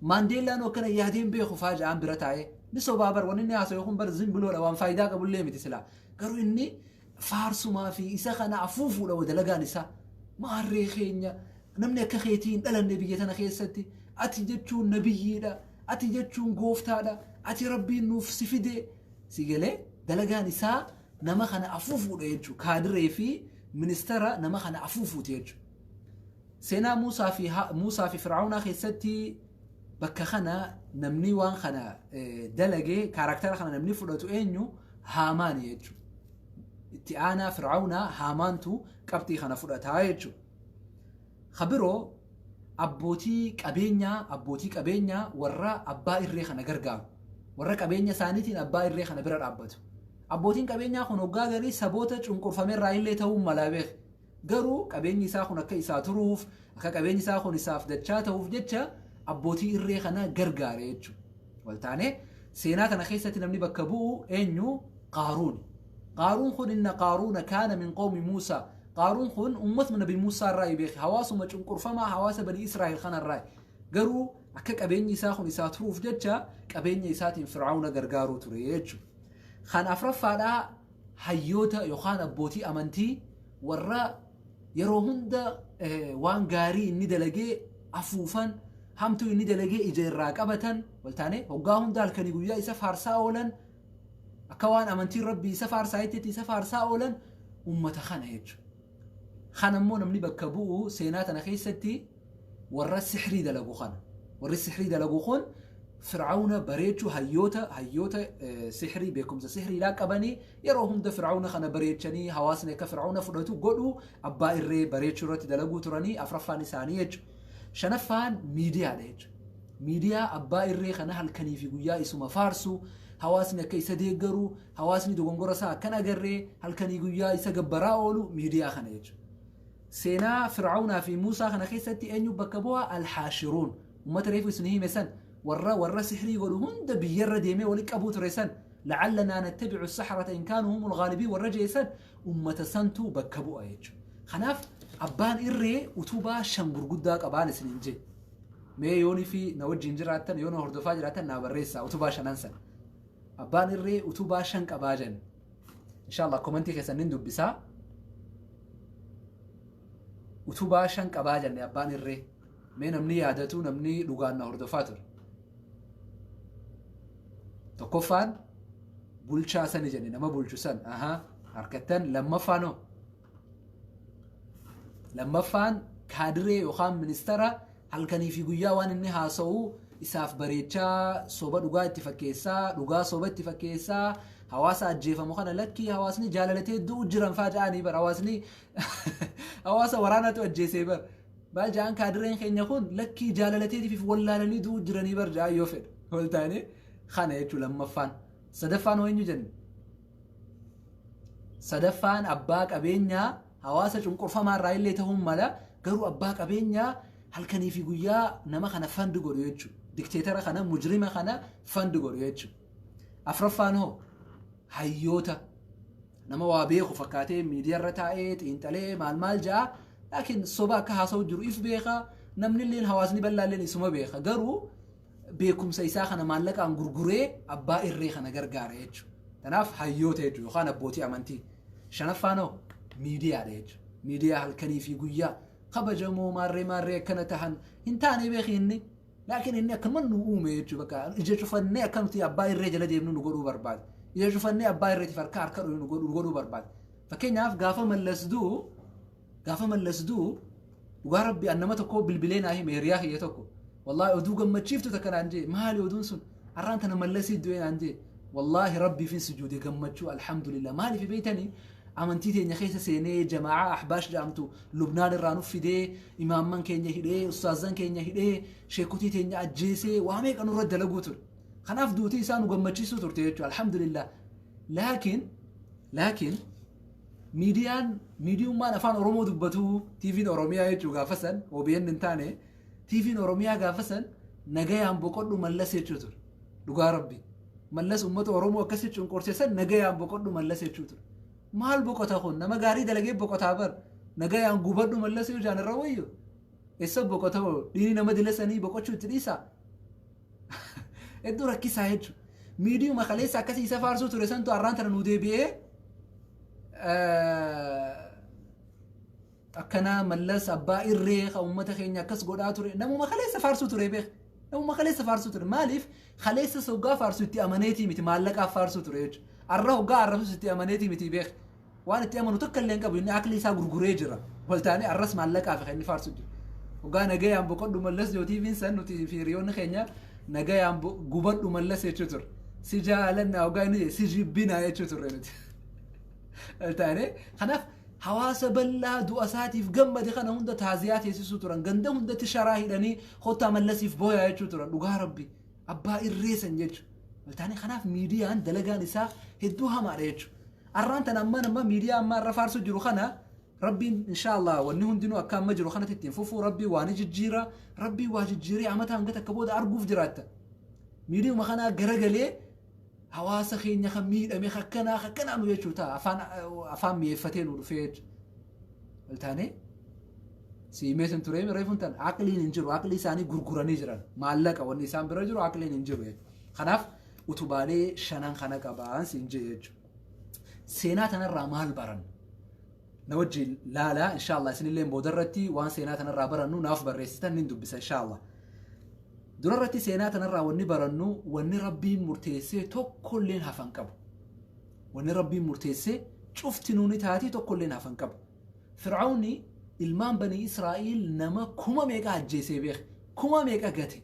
مانديلا نو كان يادين بيخو فاجأة عن برتاعي نسو بابر ونني عسو يكون برزين بلولا وان فايدا قبل ليه متسلا قالوا إني فارسو ما في إسا خنا عفوفو لو دلقان إسا ما الريخين نمني كخيتين ألا النبي تنا خيستي أتي جتشون نبيي لا أتي جتشون قوفتا لا أتي ربي نوف سفدي سيقلي دلقان إسا نما خنا عفوفو ليجو كادري في منسترا نما خنا عفوفو تيجو سينا موسى في فرعون خيستي Bakka kana namni waan kana dalagee character kana namni fudhatu eenyu? Haamaani jechuudha. Itti aanaa Fir'aawnaa Haamaantu qabxii kana fudhataa jechuudha. Kabiroo abbootii qabeenyaa warra abbaa irree kana gargaaru, warra qabeenya isaaniitiin abbaa irree kana bira dhaabbatu. Abbootiin qabeenyaa kun hoggaa garii saboota cunqurfamerraa illee ta'uu malaa beek. Garuu qabeenyi isaa kun akka isaa turuuf, akka qabeenyi isaa kun isaaf dachaa ta'uuf jecha abbootii irree kana gargaare jechuudha. Waltaanee seenaa kana keessatti namni bakka bu'u eenyu? Qaaruun. Qaaruun kun إن قارون كان من قوم موسى. Qaaruun kun uummatuma Nabi Muusaa irraa beeke, hawaasuma cunqurfamaa, hawaasa Bani Israa'el kanarraa. Garuu akka qabeenyi isaa kun isaa turuuf jecha qabeenya isaatiin Fir'aawna gargaaruu ture jechuudha. Kan afuraffaadhaa hayyoota yookaan abbootii amantii warra yeroo hunda waan gaarii inni dalagee afuufan, hamtuu inni dalagee ija irraa qabatan. Waltaane hoggaa hunda halkanii guyyaa isa faarsaa oolan, akka waan amantiin Rabbii isa faarsaa itti isa faarsaa oolan ummata kana jechuudha. Kan ammoo namni bakka bu'u seenaa tana keessatti warra sixrii dalagu kana. Warri sixrii dalagu kun Fir'aawna bareechuu, hayyoota sixrii, beekumsa sixriidhaa qabanii yeroo hunda Fir'aawna kana bareechanii hawaasni akka Fir'aawna fudhatu godhu, abbaa irree bareechuu irratti dalaguu turanii afuraffaan isaanii jechuudha. Shanaffaan miidiyaadha jechuudha. Miidiyaa abbaa irree kana halkanii fi guyyaa isuma faarsu, hawaasni akka isa deeggaru, hawaasni dogongora isaa akkan agarree halkanii guyyaa isa gabbaraa oolu miidiyaa kana jechuudha. Seenaa Fir'aawnaa fi Muusaa kana keessatti eenyu bakka bu'a? الحاشرون. Uummata reefu isin hime san, warra sixrii godhu hunda biyyarra deemee walitti qabuu ture san, لعلنا نتبع السحرة إن كانوا هم الغالبين warra jeesan ummata santu bakka bu'a jechuudha. Kanaaf abbaan irree utubaa shan gurguddaa qabaan isiniin jee. Mee yoonii fi na wajjin jiraattan, yoo na hordofaa jiraattan, naa barreessaa utubaa shanan san. Abbaan irree utubaa shan qabaa jenna. Inshallah comment keessan nin dubbisaa. Utubaa shan qabaa jenne abbaan irree. Mee namni yaadatu, namni dhugaan na hordofaa ture. Tokkoffaan bulchaa sani jenne, nama bulchu san. Aha, harkattan. Lammaffaan hoo? Lammaffaan kaadiree yookaan ministeera halkanii fi guyyaa waan inni haasa'u isaaf bareechaa, soba dhugaa itti fakkeessaa, dhugaa soba itti fakkeessaa, hawaasa ajjeefamu kana lakkii hawaasni jaalalatee du'u jiran faa ja'anii bar, hawaasni hawaasa waraanatu ajjeesee bar. Maal ja'an? Kaadireen keenya kun lakkii jaalalateetiif wallaalanii du'u jiranii bar ja'an yoo fedhe. Wal taane kana jechuun lammaffaan. Sadaffaan hoo eenyu jenne? Sadaffaan abbaa qabeenyaa hawaasa cunqurfamaa irraa illee ta'uu mala, garuu abbaa qabeenyaa halkanii fi guyyaa nama kana fund godhu jechuudha. Dikteetara kana, mujrima kana fund godhu jechuudha. Afraffaan hoo? Hayyoota nama waa beeku fakkaatee miidiyaarra taa'ee xiinxalee maal maal ja'a, laakiin soba akka haasa'u jiru if beeka, namni illeen hawaasni bal'aalleen isuma beeka, garuu beekumsa isaa kana maallaqaan gurguree abbaa irree kana gargaara jechuudha. Kanaaf hayyoota jechuudha yookaan abbootii amantii. Shanaffaan hoo? Miidiyaadha jechuudha. Miidiyaa halkanii fi guyyaa kabajamoo maarree maarree akkana tahan hin taane beeki inni. Laakiin inni akkanuma nu uume jechuudha, bakka ija cufannee akka nuti abbaa irree jala deemnu nu godhuu barbaada. Ija cufannee abbaa irreetiif harka harka nu godhuu barbaada. Fakkeenyaaf gaafa Mallas du'u, dhugaa Rabbi, an nama tokko bilbilee naa hime, hiriyaa kiyya tokko. Wallaahi oduu gammachiiftu takka naan jee. Maali oduun sun? Har'aan tana Mallasii du'e naan jee. Wallaahi Rabbiifin sujuude gammachuu, alhamdulillah. Maaliif beeytanii? Amantii teenya keessa seenee, jamaa'aa Ahbaash jedhamtu Lubnaan irraa nuuf fidee, imaamman keenya hidhee, ustaazan keenya hidhee, sheekotii teenya ajjeesee, waa meeqa nurra dalaguu ture. Kanaaf duutii isaa nu gammachiisuu turte jechuudha, alhamdulillah. Laakiin miidiyaan, miidiyummaan afaan Oromoo dubbatu, TV'n Oromiyaa jechuu, gaafa san OBN hin taane, TV'n Oromiyaa gaafa san "Nagayaan boqodhu Mallas" jechuu ture. Dhugaa Rabbi. Mallas uummata Oromoo akkasii cunqurse san "Nagayaan boqodhu Mallas" jechuu ture. Maal boqota kun? Nama gaarii dalagee boqotaa bar. "Nagayaan gubadhu Mallas" yoo jaan irra wayyo. Eessa boqota hoo? Dhiini nama dila sanii boqochuu itti dhiisaa? Hedduu rakkisaa jechuudha. Miidiyuma kaleessa akkasii isa faarsuu ture santu har'aan tana nu deebi'ee akkanaa Mallas abbaa irree kan uummata keenya akkas godhaa ture, namuma kaleessa faarsuu ture beek, namuma kaleessa faarsuu ture. Maaliif? Kaleessa hoggaa faarsuu itti amaneetii miti, maallaqaaf faarsuu ture jechuudha. Arra hoggaa arrabsus itti amaneetii miti beek, waan itti amanu tokko illee hin qabu inni, akli isaa gurguree jira. Waltaanee arras maallaqaaf kan inni faarsuu jiru. Hoggaa nagayaan boqodhu Mallas jootiifiin san nuti fi hiriyoonni keenya nagayaan gubadhu Mallas jechuu turre. Si jaalannaa hoggaa inni jedhe si jibbinaa jechuu turre nuti. Taane kanaaf hawaasa bal'aa du'a isaatiif gammade kana hunda taaziyaa teessisuu turan. Ganda hundatti sharaa hidhanii kottaa Mallasiif booyaa jechuu turan. Dhugaa Rabbi abbaa irreessan jechuudha. Taane kanaaf miidiyaan dalagaan isaa hedduu hamaadha jechuudha. Arraan tan ammaan amma miidiyaa ammaa irra faarsu jiru kana Rabbiin inshaallah wanni hundinuu akka amma jiru kanatti ittiin fufuu Rabbii waa ni jijjiira. Rabbii waa jijjiiree amata hanga takka booda arguuf jiraatta. Miidiyuma kanaa garagalee hawaasa keenya kan miidhame akkanaa akkanaa nu jechuu ta'a. Afaan mi'eeffatee nu dhufee jechuudha. Taane siimeetin turee reefuun tan aqliin hin jiru. Aqlii isaanii gurguranii jiran. Maallaqa wanni isaan bira jiru aqliin hin jiru jechuudha. Kanaaf utubaalee shanan kana qabaan siin jee jechuudha. Seenaa tanarraa maal baranna? Na wajjin laalaa inshaallah isinillee boodarratti waan seenaa tanarraa barannu naaf barreessitan nin dubbisa inshaallah. Durarratti seenaa tanarraa wanni barannu wanni Rabbiin murteessee tokkolleen hafan qabu. Wanni Rabbiin murteessee cufti nuuni taatii tokkolleen hafan qabu. Fir'aawni ilmaan banii Israa'iil nama kuma meeqa ajjeesee beeke, kuma meeqa gate.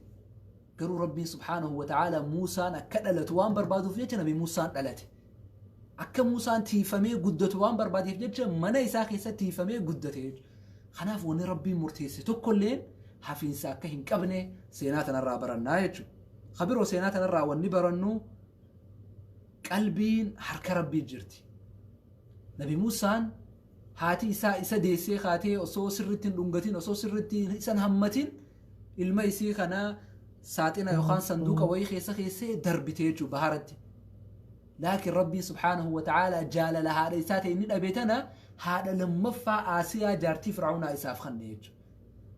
Garuu Rabbiin subhaanahu wa ta'ala Muusaan akka dhalatu waan barbaaduuf jecha Nabi Muusaan dhalate. Akka Muusaan tiifamee guddatu waan barbaadeef jecha mana isaa keessatti tiifamee guddate jechuudha. Kanaaf wanni Rabbiin murteesse tokkolleen hafiinsa akka hin qabne seenaa tanarraa barannaa jechuudha. Kabiroo seenaa tanarraa wanni barannu qalbiin harka Rabbii jirti. Nabi Muusaan haati isaa isa deessee kaatee osoo sirriitti hin dhungatin osoo sirriitti isan hammatin ilma isii kana saaxina yookaan sanduuqa wayii keessa keessee darbite jechuudha baharatti. Laakiin Rabbiin subhaanahu wa ta'ala jaalala haadha isaa ta'e inni dhabe tana haadha lammaffaa Aasiyaa jaartii Fir'aawnaa isaaf kenne jechuudha.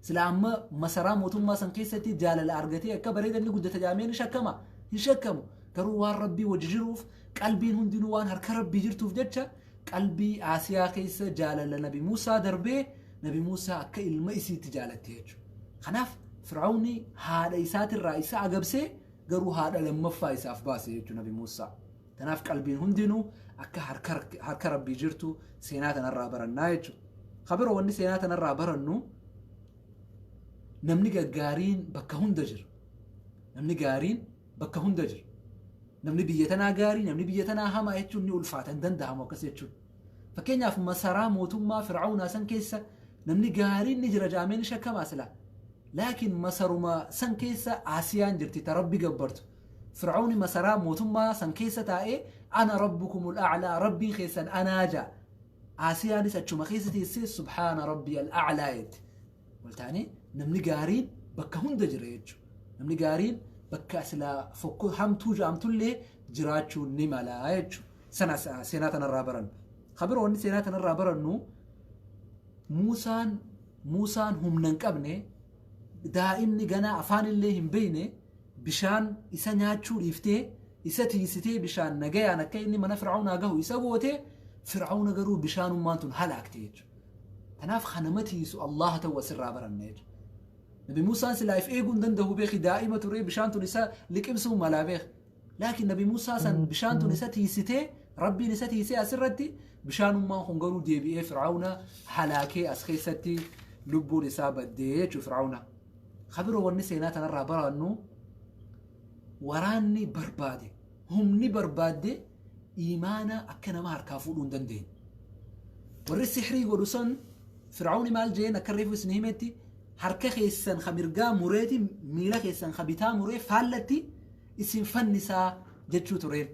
Sila amma masaraa mootummaa san keessatti jaalala argatee akka bareeda inni guddata jaamee ni shakkama. Hin shakkamu. Garuu waan Rabbii wajji jiruuf qalbiin hundinuu waan harka Rabbii jirtuuf jecha qalbii Aasiyaa keessa jaalala Nabi Muusaa darbee Nabi Muusaa akka ilma isiitti jaalatte jechuudha. Kanaaf Fir'aawni haadha isaatirraa isa agabsee garuu haadha lammaffaa isaaf baase jechuudha Nabi Muusaa. Kanaaf qalbiin hundinuu akka harka Rabbii jirtu seenaa tanarraa barannaa jechuudha. Kabiroo wanni seenaa tanarraa barannu namni gaggaariin bakka hunda jira. Namni gaariin bakka hunda jira. Namni biyya tanaa gaarii, namni biyya tanaa hamaa jechuun ni ulfaata, hin danda'amu akkas jechuun. Fakkeenyaaf masaraa mootummaa Fir'aawnaa san keessa namni gaariin ni jira jaamee ni shakkamaa sila. Laakiin masaruma san keessa Asiyaan jirti ta Rabbi gabbartu. Fir'aawni masaraa mootummaa san keessa taa'ee ana rabbukumul a'laa rabbiin keessan anaa ja'a. Asiyaanis achuma keessa teessee subhaana rabbi al-a'laa jetti. Waltaanee namni gaariin bakka hunda jira jechuudha. Namni gaariin bakka silaa fokkoo hamtuu ja'amtullee jiraachuu ni mala jechuudha. Sana seenaa tanarraa barannu. Kabiroo wanni seenaa tanarraa barannu Muusaan humna hin qabne daa'imni ganaa afaanillee hin beekne bishaan isa nyaachuu dhiiftee isa tiisitee bishaan nagayaan akka inni mana Fir'aawnaa gahu isa gootee Fir'aawna garuu bishaanummaan tun halaakte jechuudha. Kanaaf kanama tiisu Allah ta'u asirraa baranne jechuudha. Nabi Muusaan silaa if eeguu hin danda'u beeki daa'ima turee bishaan tun isa liqimsuu malaa beeki. Laakiin Nabi Muusaa san bishaan tun isa tiisitee Rabbiin isa tiisee asirratti bishaanummaan kun garuu deebi'ee Fir'aawna halaakee as keessatti lubbuun isaa baddee jechuudha Fir'aawna. Kabiroo wanni seenaa tanarraa barannu waraanni barbaade humni barbaadde iimaana akka nama harkaa fuudhuu hin dandeenye. Warri sihrii godhu san Fir'aawni maal jeen akka reefu isin himetti harka keessan ka mirgaa mureeti miila keessan ka bitaa muree faallatti isin fannisaa jechuu tureen.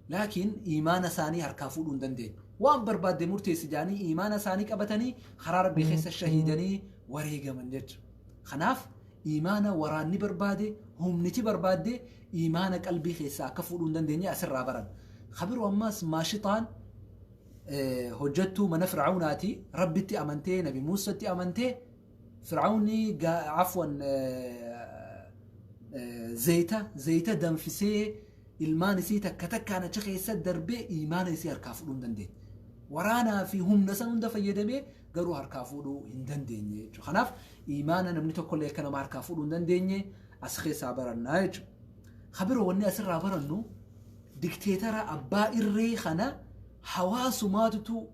Laakiin iimaana isaanii harkaa fuudhuu hin dandeenye. Waan barbaadde murteessi jedhanii iimaana isaanii qabatanii karaa Rabbii keessa shahiidanii wareegaman jechuudha. Kanaaf iimaana waraanni barbaade humniti barbaadde iimaana qalbii keessaa akka fuudhuu hin dandeenye asirraa baran. Kabiroo ammas maashitaan hojjettuu mana Fir'aawnaati Rabbitti amantee Nabi Muusatti amantee Fir'aawni afwan zayita danfisee ilmaan isii takka takkaan achi keessa darbee iimaana isii harkaa fuudhuu hin dandeenye. Waraanaa fi humna san hunda fayyadamee garuu harkaa fuudhuu hin dandeenye jechuudha. Kanaaf iimaana namni tokkollee akka nama harkaa fuudhuu hin dandeenye as keessaa barannaa jechuudha. Kabiroo wanni asirraa barannu dikteetara abbaa irree kana hawaasumaatutu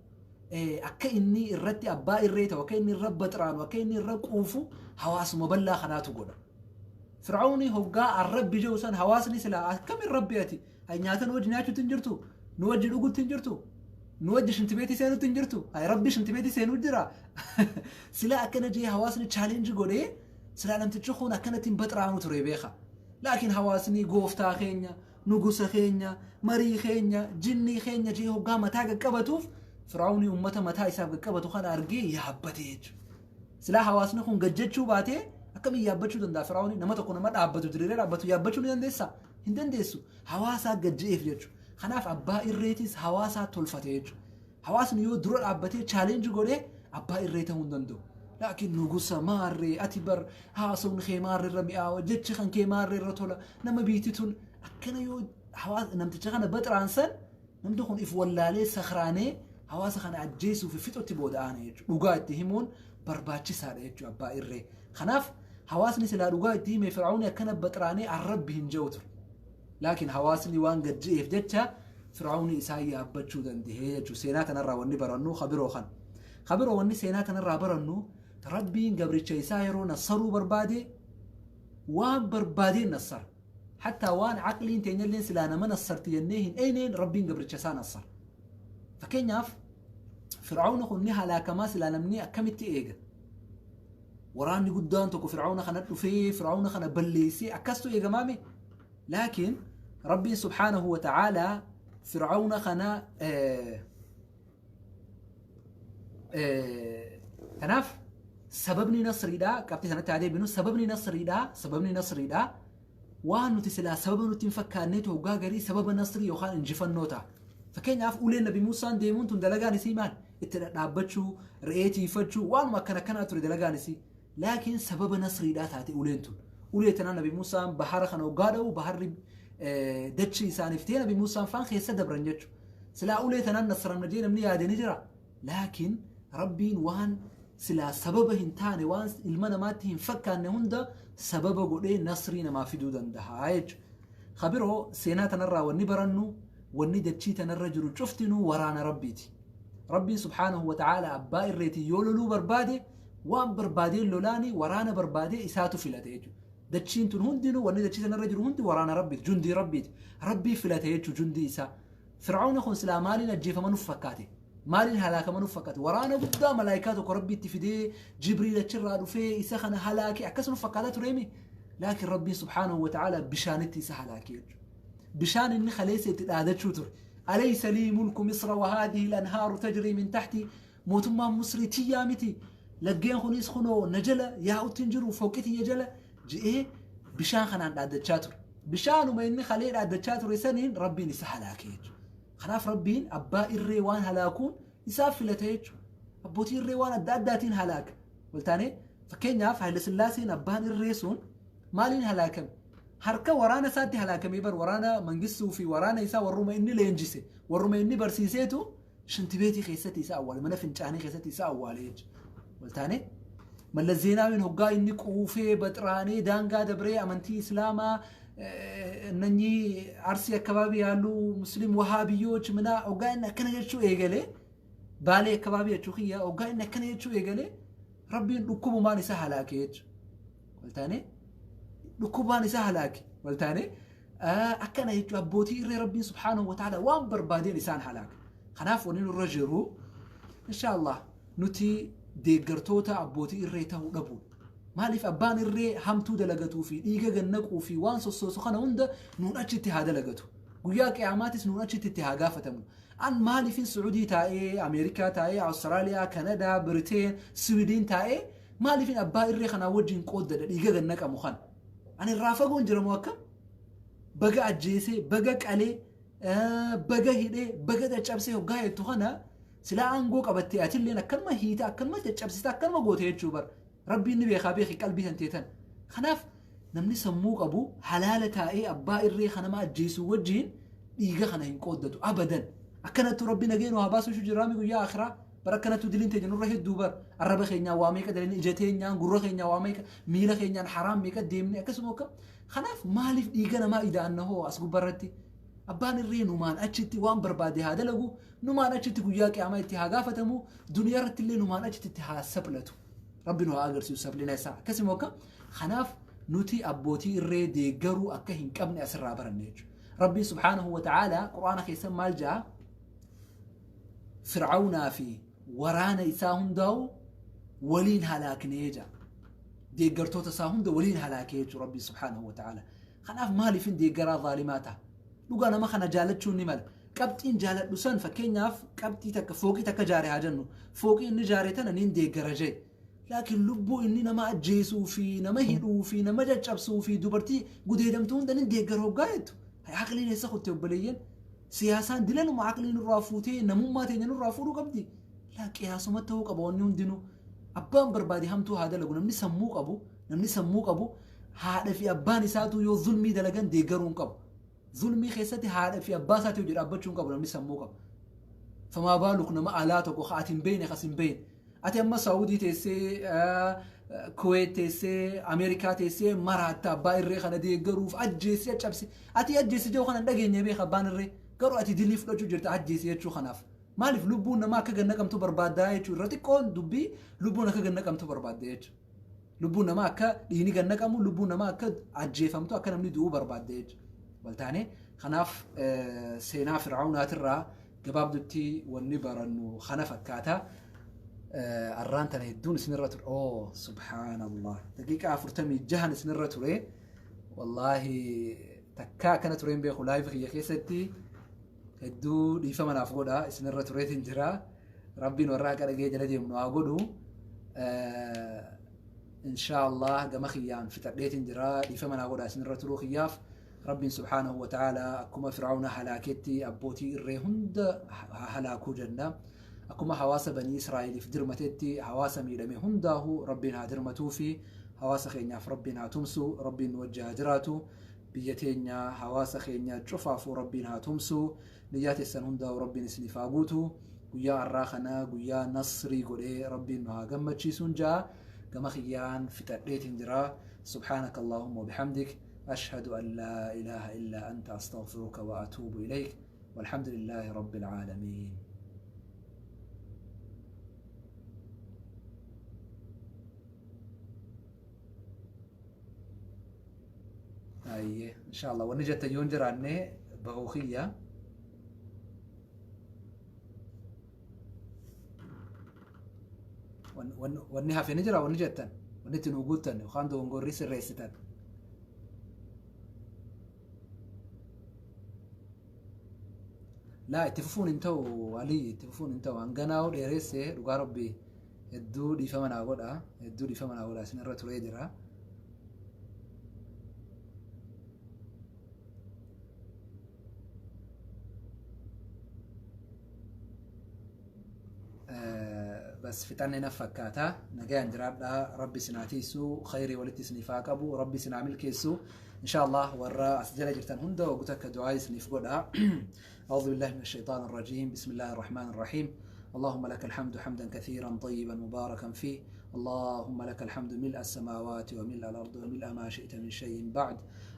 Akka inni irratti abbaa irree ta'u, akka inni irra baxraanu, akka inni irra quufu hawaasuma bal'aa kanaatu godha. Fir'aawni hoggaa arrabbi jiru san hawaasni silaa akkamiin rabbi ati nyaata nu wajji nyaachuutti hin jirtu, nu wajji dhuguutti hin jirtu, nu wajji shintibeetii seenuutti hin jirtu, rabbi shintibeetii seenuu jira. Silaa akkana jee hawaasni challenge godhee silaa namtichi kun akkanatti hin baxraanu ture beeka. Laakiin hawaasni gooftaa keenya, nugusa keenya, marii keenya, jinnii keenya jee hoggaa mataa qaqqabatuuf Fir'aawni uummata mataa isaaf qaqqabatu kana argee yaabbate jechuudha. Silaa hawaasni kun gajjachuu baatee akkamiin yaabbachuu danda'a Fir'aawni? Nama tokko nama dhaabbatu diriiree dhaabbatu yaabbachuu ni dandeessaa? Hin dandeessu. Hawaasaa gajja'eef jechuudha. Kanaaf abbaa irreetis hawaasaa tolfate jechuudha. Hawaasni yoo dura dhaabbatee challenge godhee abbaa irree ta'uu hin danda'u. Laakiin nugusa maarree ati bar haasawni kee maarree irra mi'aawa, jechi kan kee maarree irra tola, nama biitti tun akkana yoo hawaasa namticha kana baxraansan namni kun if wallaalee sakhraanee hawaasa kana ajjeesuu fi fixutti booda'aana jechuudha. Dhugaa itti himuun barbaachisaadha jechuudha abbaa irree. Kanaaf hawaasni silaa dhugaa itti hime Fir'aawni akkana baxraanee arrabbi hin jiru ture. Laakiin hawaasni waan gajji'eef jecha Fir'aawni isaa yaabbachuu danda'e jechuudha. Seenaa kanarraa wanni barannu kabiroo kan. Kabiroo wanni seenaa kanarraa barannu Rabbiin gabricha isaa yeroo nassaruu barbaade waan barbaadeen nassara. Hattaa waan aqliin teenyalleen silaa nama nassarti jennee hin eeyneen Rabbiin gabricha isaa nassara. Fakkeenyaaf Fir'aawni kun ni halaakamaa silaa namni akkamitti eega? Waraanni guddaan tokko Fir'aawna kana dhufee Fir'aawna kana balleessee akkastu eegamaame? Laakiin Rabbiin subhaanahu wa ta'aalaa Fir'aawna kana kanaaf sababni nasriidhaa qabxii sanatti haa deebinu. Sababni nasriidhaa waan nuti silaa sababa nutti hin fakkaanneetu hoggaa garii sababa nasrii yookaan injifannoo ta'a. Fakkeenyaaf uleen Nabi Muusaan deemuun tun dalagaan isii maal? Itti dhadhaabbachuu, re'ee tiifachuu, waanuma akkana akkanaa ture dalagaan isii. Laakiin sababa nasriidhaa taate uleen tun. Ulee tanaa Nabi Muusaan bahara kana hoggaa dha'u baharri dachii isaaniif ta'e Nabi Muusaan faan keessa dabran jechuudha. Silaa ulee tanaan nasramna jee namni yaade ni jira. Laakiin Rabbiin waan silaa sababa hin taane, waan ilma namaatti hin fakkaanne hunda sababa godhee nasrii namaa fiduu danda'a jechuudha. Kabiroo seenaa tanarraa wanni barannu wanni dachii tanarra jiru cuftinuu waraana Rabbiiti. Rabbiin subhaanahu wa ta'aala abbaa irreetii yoo loluu barbaade waan barbaadeen lolaani, waraana barbaadee isaatu filate jechuudha. Dachiin tun hundinuu, wanni dachii tanarra jiru hundi waraana Rabbiiti, jundii Rabbiiti. Rabbii filate jechuudha jundii isaa. Fir'aawna kun silaa maaliin ajjeefama nuuf fakkaate? Maaliin halaakama nuuf fakkaate? Waraana guddaa malaayikaa tokko Rabbiitti fidee Jibriil achirraa dhufee isa kana halaake akkas nuuf fakkaataa tureemi? Laakiin Rabbiin subhaanahu wa ta'aala bishaanitti isa halaake jechuudha. Bishaan inni kaleessa itti dhaadachuu ture. أليس لي ملك مصر وهذه الأنهار تجري من تحتي, mootummaan Misrii tiyyaa miti, laggeen kunis kunoo na jala yaa'utti hin jiru, fooqiti jala je'ee bishaan kanaan dhaaddachaa ture. Bishaanuma inni kalee dhaaddachaa ture saniin Rabbiin isa halaake jechuudha. Kanaaf Rabbiin abbaa irree waan halaakuun isaaf filate jechuudha. Abbootii irree waan adda addaatiin halaaka. Waltaanee fakkeenyaaf Haayile Sillaaseen abbaan irree sun maaliin halaakame? Harka waraana isaatti halaakamee bar. Waraana Mangistuu fi waraana isaa, warruma inni leenjise, warruma inni barsiiseetu shintibeetii keessatti isa awwaale, mana fincaanii keessatti isa awwaale jechuudha. Waltaanee Mallas Zeenaawiin hoggaa inni quufee baxraanee daangaa dabree amantii Islaamaa እነኚህ አርሲ አካባቢ ያሉ ሙስሊም ወሃቢዮች ምና hoggaa inni akkana jechuu eegalee, Baalee አካባቢ jechuu kiyya, hoggaa inni akkana jechuu eegalee Rabbiin dhukkubumaan isa halaake jechuudha. Waltaanee dhukkubaan isa halaake. Waltaanee akkana jechuudha abbootii irree Rabbiin subhaanahu wa ta'ala waan barbaadeen isaan halaaka. Kanaaf wanni nurra jiru inshaallah nuti deeggartoota abbootii irree ta'uu dhabuudha. Maaliif abbaan irree hamtuu dalagatuu fi dhiiga gannaquu fi waan sossoosu kana hunda nuun achitti haa dalagatu. Guyyaa qiyamaatis nuun achitti itti haa gaafatamu. An maaliifin Suudii taa'ee, Ameerikaa taa'ee, Awustiraaliyaa, Kanadaa, Biriteen, Siwidiin taa'ee maaliifin abbaa irree kanaa wajjin qooddadha dhiiga gannaqamu kana? Ani irraa fagoon jiramoo akkam? Baga ajjeesee, baga qalee, baga hidhee, baga caccabsee hoggaa jettu kana silaa aangoo qabattee atilleen akkanuma hiita, akkanuma caccabsita, akkanuma goote jechuu bara. Rabbiin ni beekaa, beeki qalbii tan teetan. Kanaaf namni sammuu qabu halaala taa'ee abbaa irree kanama ajjeesuu wajjin dhiiga kana hin qooddatu abadan. Akkanattu Rabbi nageenu haa baasuu jiraami guyyaa akhiraa. Bara akkanattu diliin teenya nurra hedduu bar. Arraba keenyaan waa meeqa dalanii, ija teenyaan, gurra keenyaan waa meeqa, miila keenyaan haraam meeqa deemne akkasuma akka. Kanaaf maaliif dhiiga namaa ida'anna hoo as gubbarratti? Abbaan irree numaan achitti waan barbaade haa dalagu, numaan achitti guyyaa qiyaamaa itti haa gaafatamu, duniyaa irratti illee numaan achitti itti haa saphlatu. Rabbi nu haa agarsiisu saplina isaa. Akkasuma akka kanaaf nuti abbootii irree deeggaruu akka hin qabne asirraa baranne jechuudha. Rabbi subhaanahu wa ta'aalaa Qur'aana keessa maal ja'a? Fir'aawnaa fi waraana isaa hundaa'u waliin halaaknee ja'a. Deeggartoota isaa hunda waliin halaakee jechuudha Rabbi subhaanahu wa ta'aalaa. Kanaaf maaliif hin deeggaraa zaalimaa ta'a? Dhugaa nama kana jaalachuun ni mala. Qabxiin jaaladhu san, fakkeenyaaf qabxii takka, fooqii takka jaare haa jennu. Fooqii inni jaare tana niin deeggara jee. Laakiin lubbuu inni nama ajjeesuu fi nama hidhuu fi nama caccabsuu fi dubartii gudeedamtuu hunda niin deeggara hoggaa jettu. Aqliin eessa kutte, obboleeyyan? Siyaasaan dilanuma aqlii nurraa fuutee namummaa teenya nurraa fuudhuu qabdi. Laa, qiyaasuma ta'uu qaba wanni hundinuu. Abbaan barbaade hamtuu haa dalagu, namni sammuu qabu haadha fi abbaan isaatu yoo zulmii dalagan deeggaruu hin qabu. Zulmii keessatti haadha fi abbaa isaati hojii dhaabbachuu hin qabu namni sammuu qabu. فما بالك nama alaa tokko ka ati hin beekne, kas hin beekne. Ati amma Saawudii teessee, Kuweet teessee, Ameerikaa teessee maraatta abbaa irree kana deeggaruuf ajjeessi caccabsi. Ati ajjeessi jiru kana hin dhageenye beeka abbaan irree. Garuu ati dilii fudhachuu jirta ajjeessi jechuu kanaaf. Maaliif lubbuun namaa akka gannaqamtu barbaaddaa jechuudha. Irra xiqqoon dubbii lubbuun akka gannaqamtu barbaadda jechuudha. Lubbuun namaa akka dhiini gannaqamu, lubbuun namaa akka ajjeefamtu, akka namni du'uu barbaadda jechuudha. Waltaane kanaaf seenaa Fir'aawnaatirraa gabaabdutti wanni barannu kana fakkaata. Arraan tana hedduun isinirra ture. Oh, subhaanallah. Daqiiqaa 46 isinirra ture. Wallaahi takkaa akkana tureen beeku live kiyya keessatti. Hedduu dhiifama naaf godha, isinirra tureetiin jira. Rabbiin warra akka dhagee jala deemnu haa godhu. Inshaallah gama kiyyaan fixadheetiin jira. Dhiifama naa godha isinirra turuu kiyyaaf. Rabbiin subhaanahu wa ta'ala akkuma Fir'aawna halaaketti abbootii irree hunda halaakuu jenna. Akkuma hawaasa Banii Israa'eliif dirmatetti hawaasa miidhame hundaahu Rabbiin haa dirmatuu fi hawaasa keenyaaf Rabbiin haa tumsu, Rabbiin nu wajji haa jiraatu. Biyya teenya, hawaasa keenya cufaafuu Rabbiin haa tumsu. Niyyaa teessan hundaa'u Rabbiin isiniif haa guutu. Guyyaa har'aa kana guyyaa nasrii godhee Rabbiin nu haa gammachiisuun ja'a. Gama kiyyaan fixadheetiin jira. سبحانك اللهم وبحمدك، أشهد أن لا إله إلا أنت، أستغفرك وأتوب إليك، والحمد لله رب العالمين. أيه إن شاء الله ونجت يونجر عني بغوخية. Wanni hafe ni jira? Wanni jettan, wanni itti nu guuttan yookaan dogongorrii sirreessitan? Laa, itti fufuun hin ta'u, Alii, itti fufuun hin ta'u. Hanganaa dheeresse, dhugaa Rabbi hedduu dhiifama naa godha, hedduu dhiifama naa godha, isin irra turee jira. Bas, fixanne na fakkaata. Nagayaan jiraadhaa. Rabbi isin haa tiisu, khayrii walitti isiniif haa qabu, Rabbi isin haa milkeessu insha Allah. Warra as jala jirtan hunda waggoota akka du'aa isiniif godha. أعوذ بالله من الشيطان الرجيم، بسم الله الرحمن الرحيم. اللهم لك الحمد حمدا كثيرا طيبا مباركا فيه. اللهم لك الحمد ملء السماوات وملء الأرض وملء ما شئت من شيء بعد.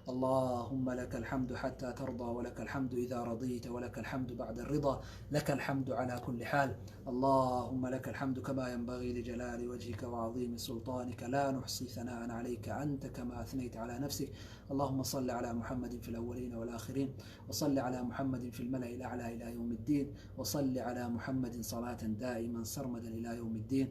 اللهم لك الحمد حتى ترضى، ولك الحمد إذا رضيت، ولك الحمد بعد الرضا، لك الحمد على كل حال. اللهم لك الحمد كما ينبغي لجلال وجهك وعظيم سلطانك. لا نحصي ثناء عليك، أنت كما أثنيت على نفسك. اللهم صل على محمد في الأولين والآخرين، وصل على محمد في الملأ الأعلى إلى يوم الدين، وصل على محمد صلاة دائما سرمدا إلى يوم الدين.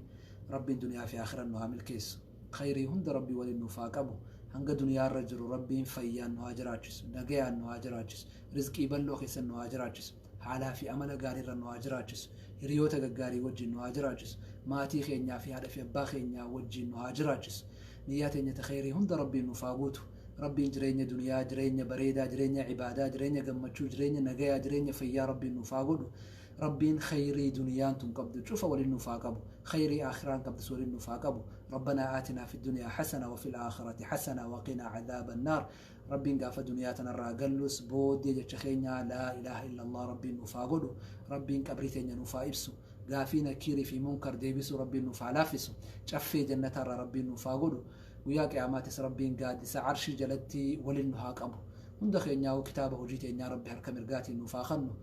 Rabbiin duniyaa fi akhiran nu haa milkeessu. Khayrii hunda Rabbii waliin nuuf haa qabu. Hanga duniyaa irra jiru Rabbiin fayyaan nu haa jiraachisu, nagayaan nu haa jiraachisu, rizqii bal'oo keessan nu haa jiraachisu, haalaa fi amala gaarii irra nu haa jiraachisu, hiriyoota gaggaarii wajjin nu haa jiraachisu, maatii keenyaa fi haadha fi abbaa keenyaa wajjin nu haa jiraachisu. Niyyaa teenya ta khayrii hunda Rabbiin nuuf haa guutu. Rabbiin jireenya duniyaa jireenya bareedaa, jireenya ibaadaa, jireenya gammachuu, jireenya nagayaa, jireenya fayyaa Rabbiin nuuf haa godhu. Rabbiin khayrii duniyaan tun qabdu cufa waliin nuuf haa qabu, khayrii aakhiraan qabdus waliin nuuf haa qabu. ربنا آتنا في الدنيا حسنة وفي الآخرة حسنة وقنا عذاب النار. Rabbiin gaafa duniyaa tanarraa gallus booddee jecha keenya لا إله إلا الله Rabbiin nuuf haa godhu. Rabbiin qabrii teenya nuuf haa ibsu. Gaafii Nakiirii fi Munkar deebisu Rabbiin nuuf haa laaffisu. Caffee jannatarraa Rabbiin nuuf haa godhu. Guyyaa qiyaamaatis Rabbiin gaaddisa arshii jalatti waliin nu haa qabu. Hunda keenyaa'uu kitaaba hojii teenyaa Rabbi harka mirgaatiin nuuf haa kannu.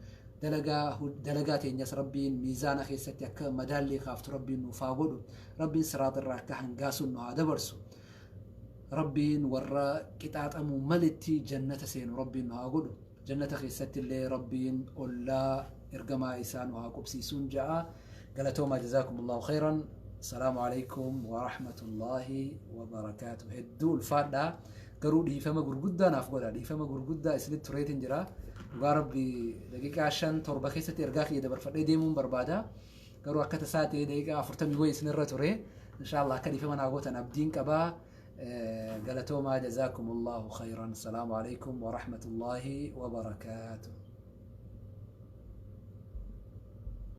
Dalagaa dalagaa teenyas Rabbiin miizaana keessatti akka madaallii kaaftu Rabbiin nuuf haa godhu. Rabbiin siraaxa irraa akka hangaasuun nu haa dabarsu. Rabbiin warra qixaaxamuu malitti jannata seenu Rabbiin nu haa godhu. Jannata keessatti illee Rabbiin ollaa ergamaa isaa nu haa qubsiisuun ja'a. Galatoomaa, jazaakumullahu khayran. Asalaamu alaikum wa rahmatullahi wa barakaatu. Hedduu ulfaadhaa. Garuu dhiifama gurguddaa naaf godha. Dhiifama gurguddaa isinitti tureetiin jira. Dhugaa Rabbi, daqiiqaa 5 7 keessatti ergaa kiyya dabarfadhee deemuun barbaada. Garuu akka tasaa ta'ee daqiiqaa 40 wayii isinirra ture. Inshaallah akka dhiifama naa gootan abdiin qabaa. Galatoomaa, jazaakumullahu khayran. Asalaamu alaikum wa rahmatullahi wa barakaatu.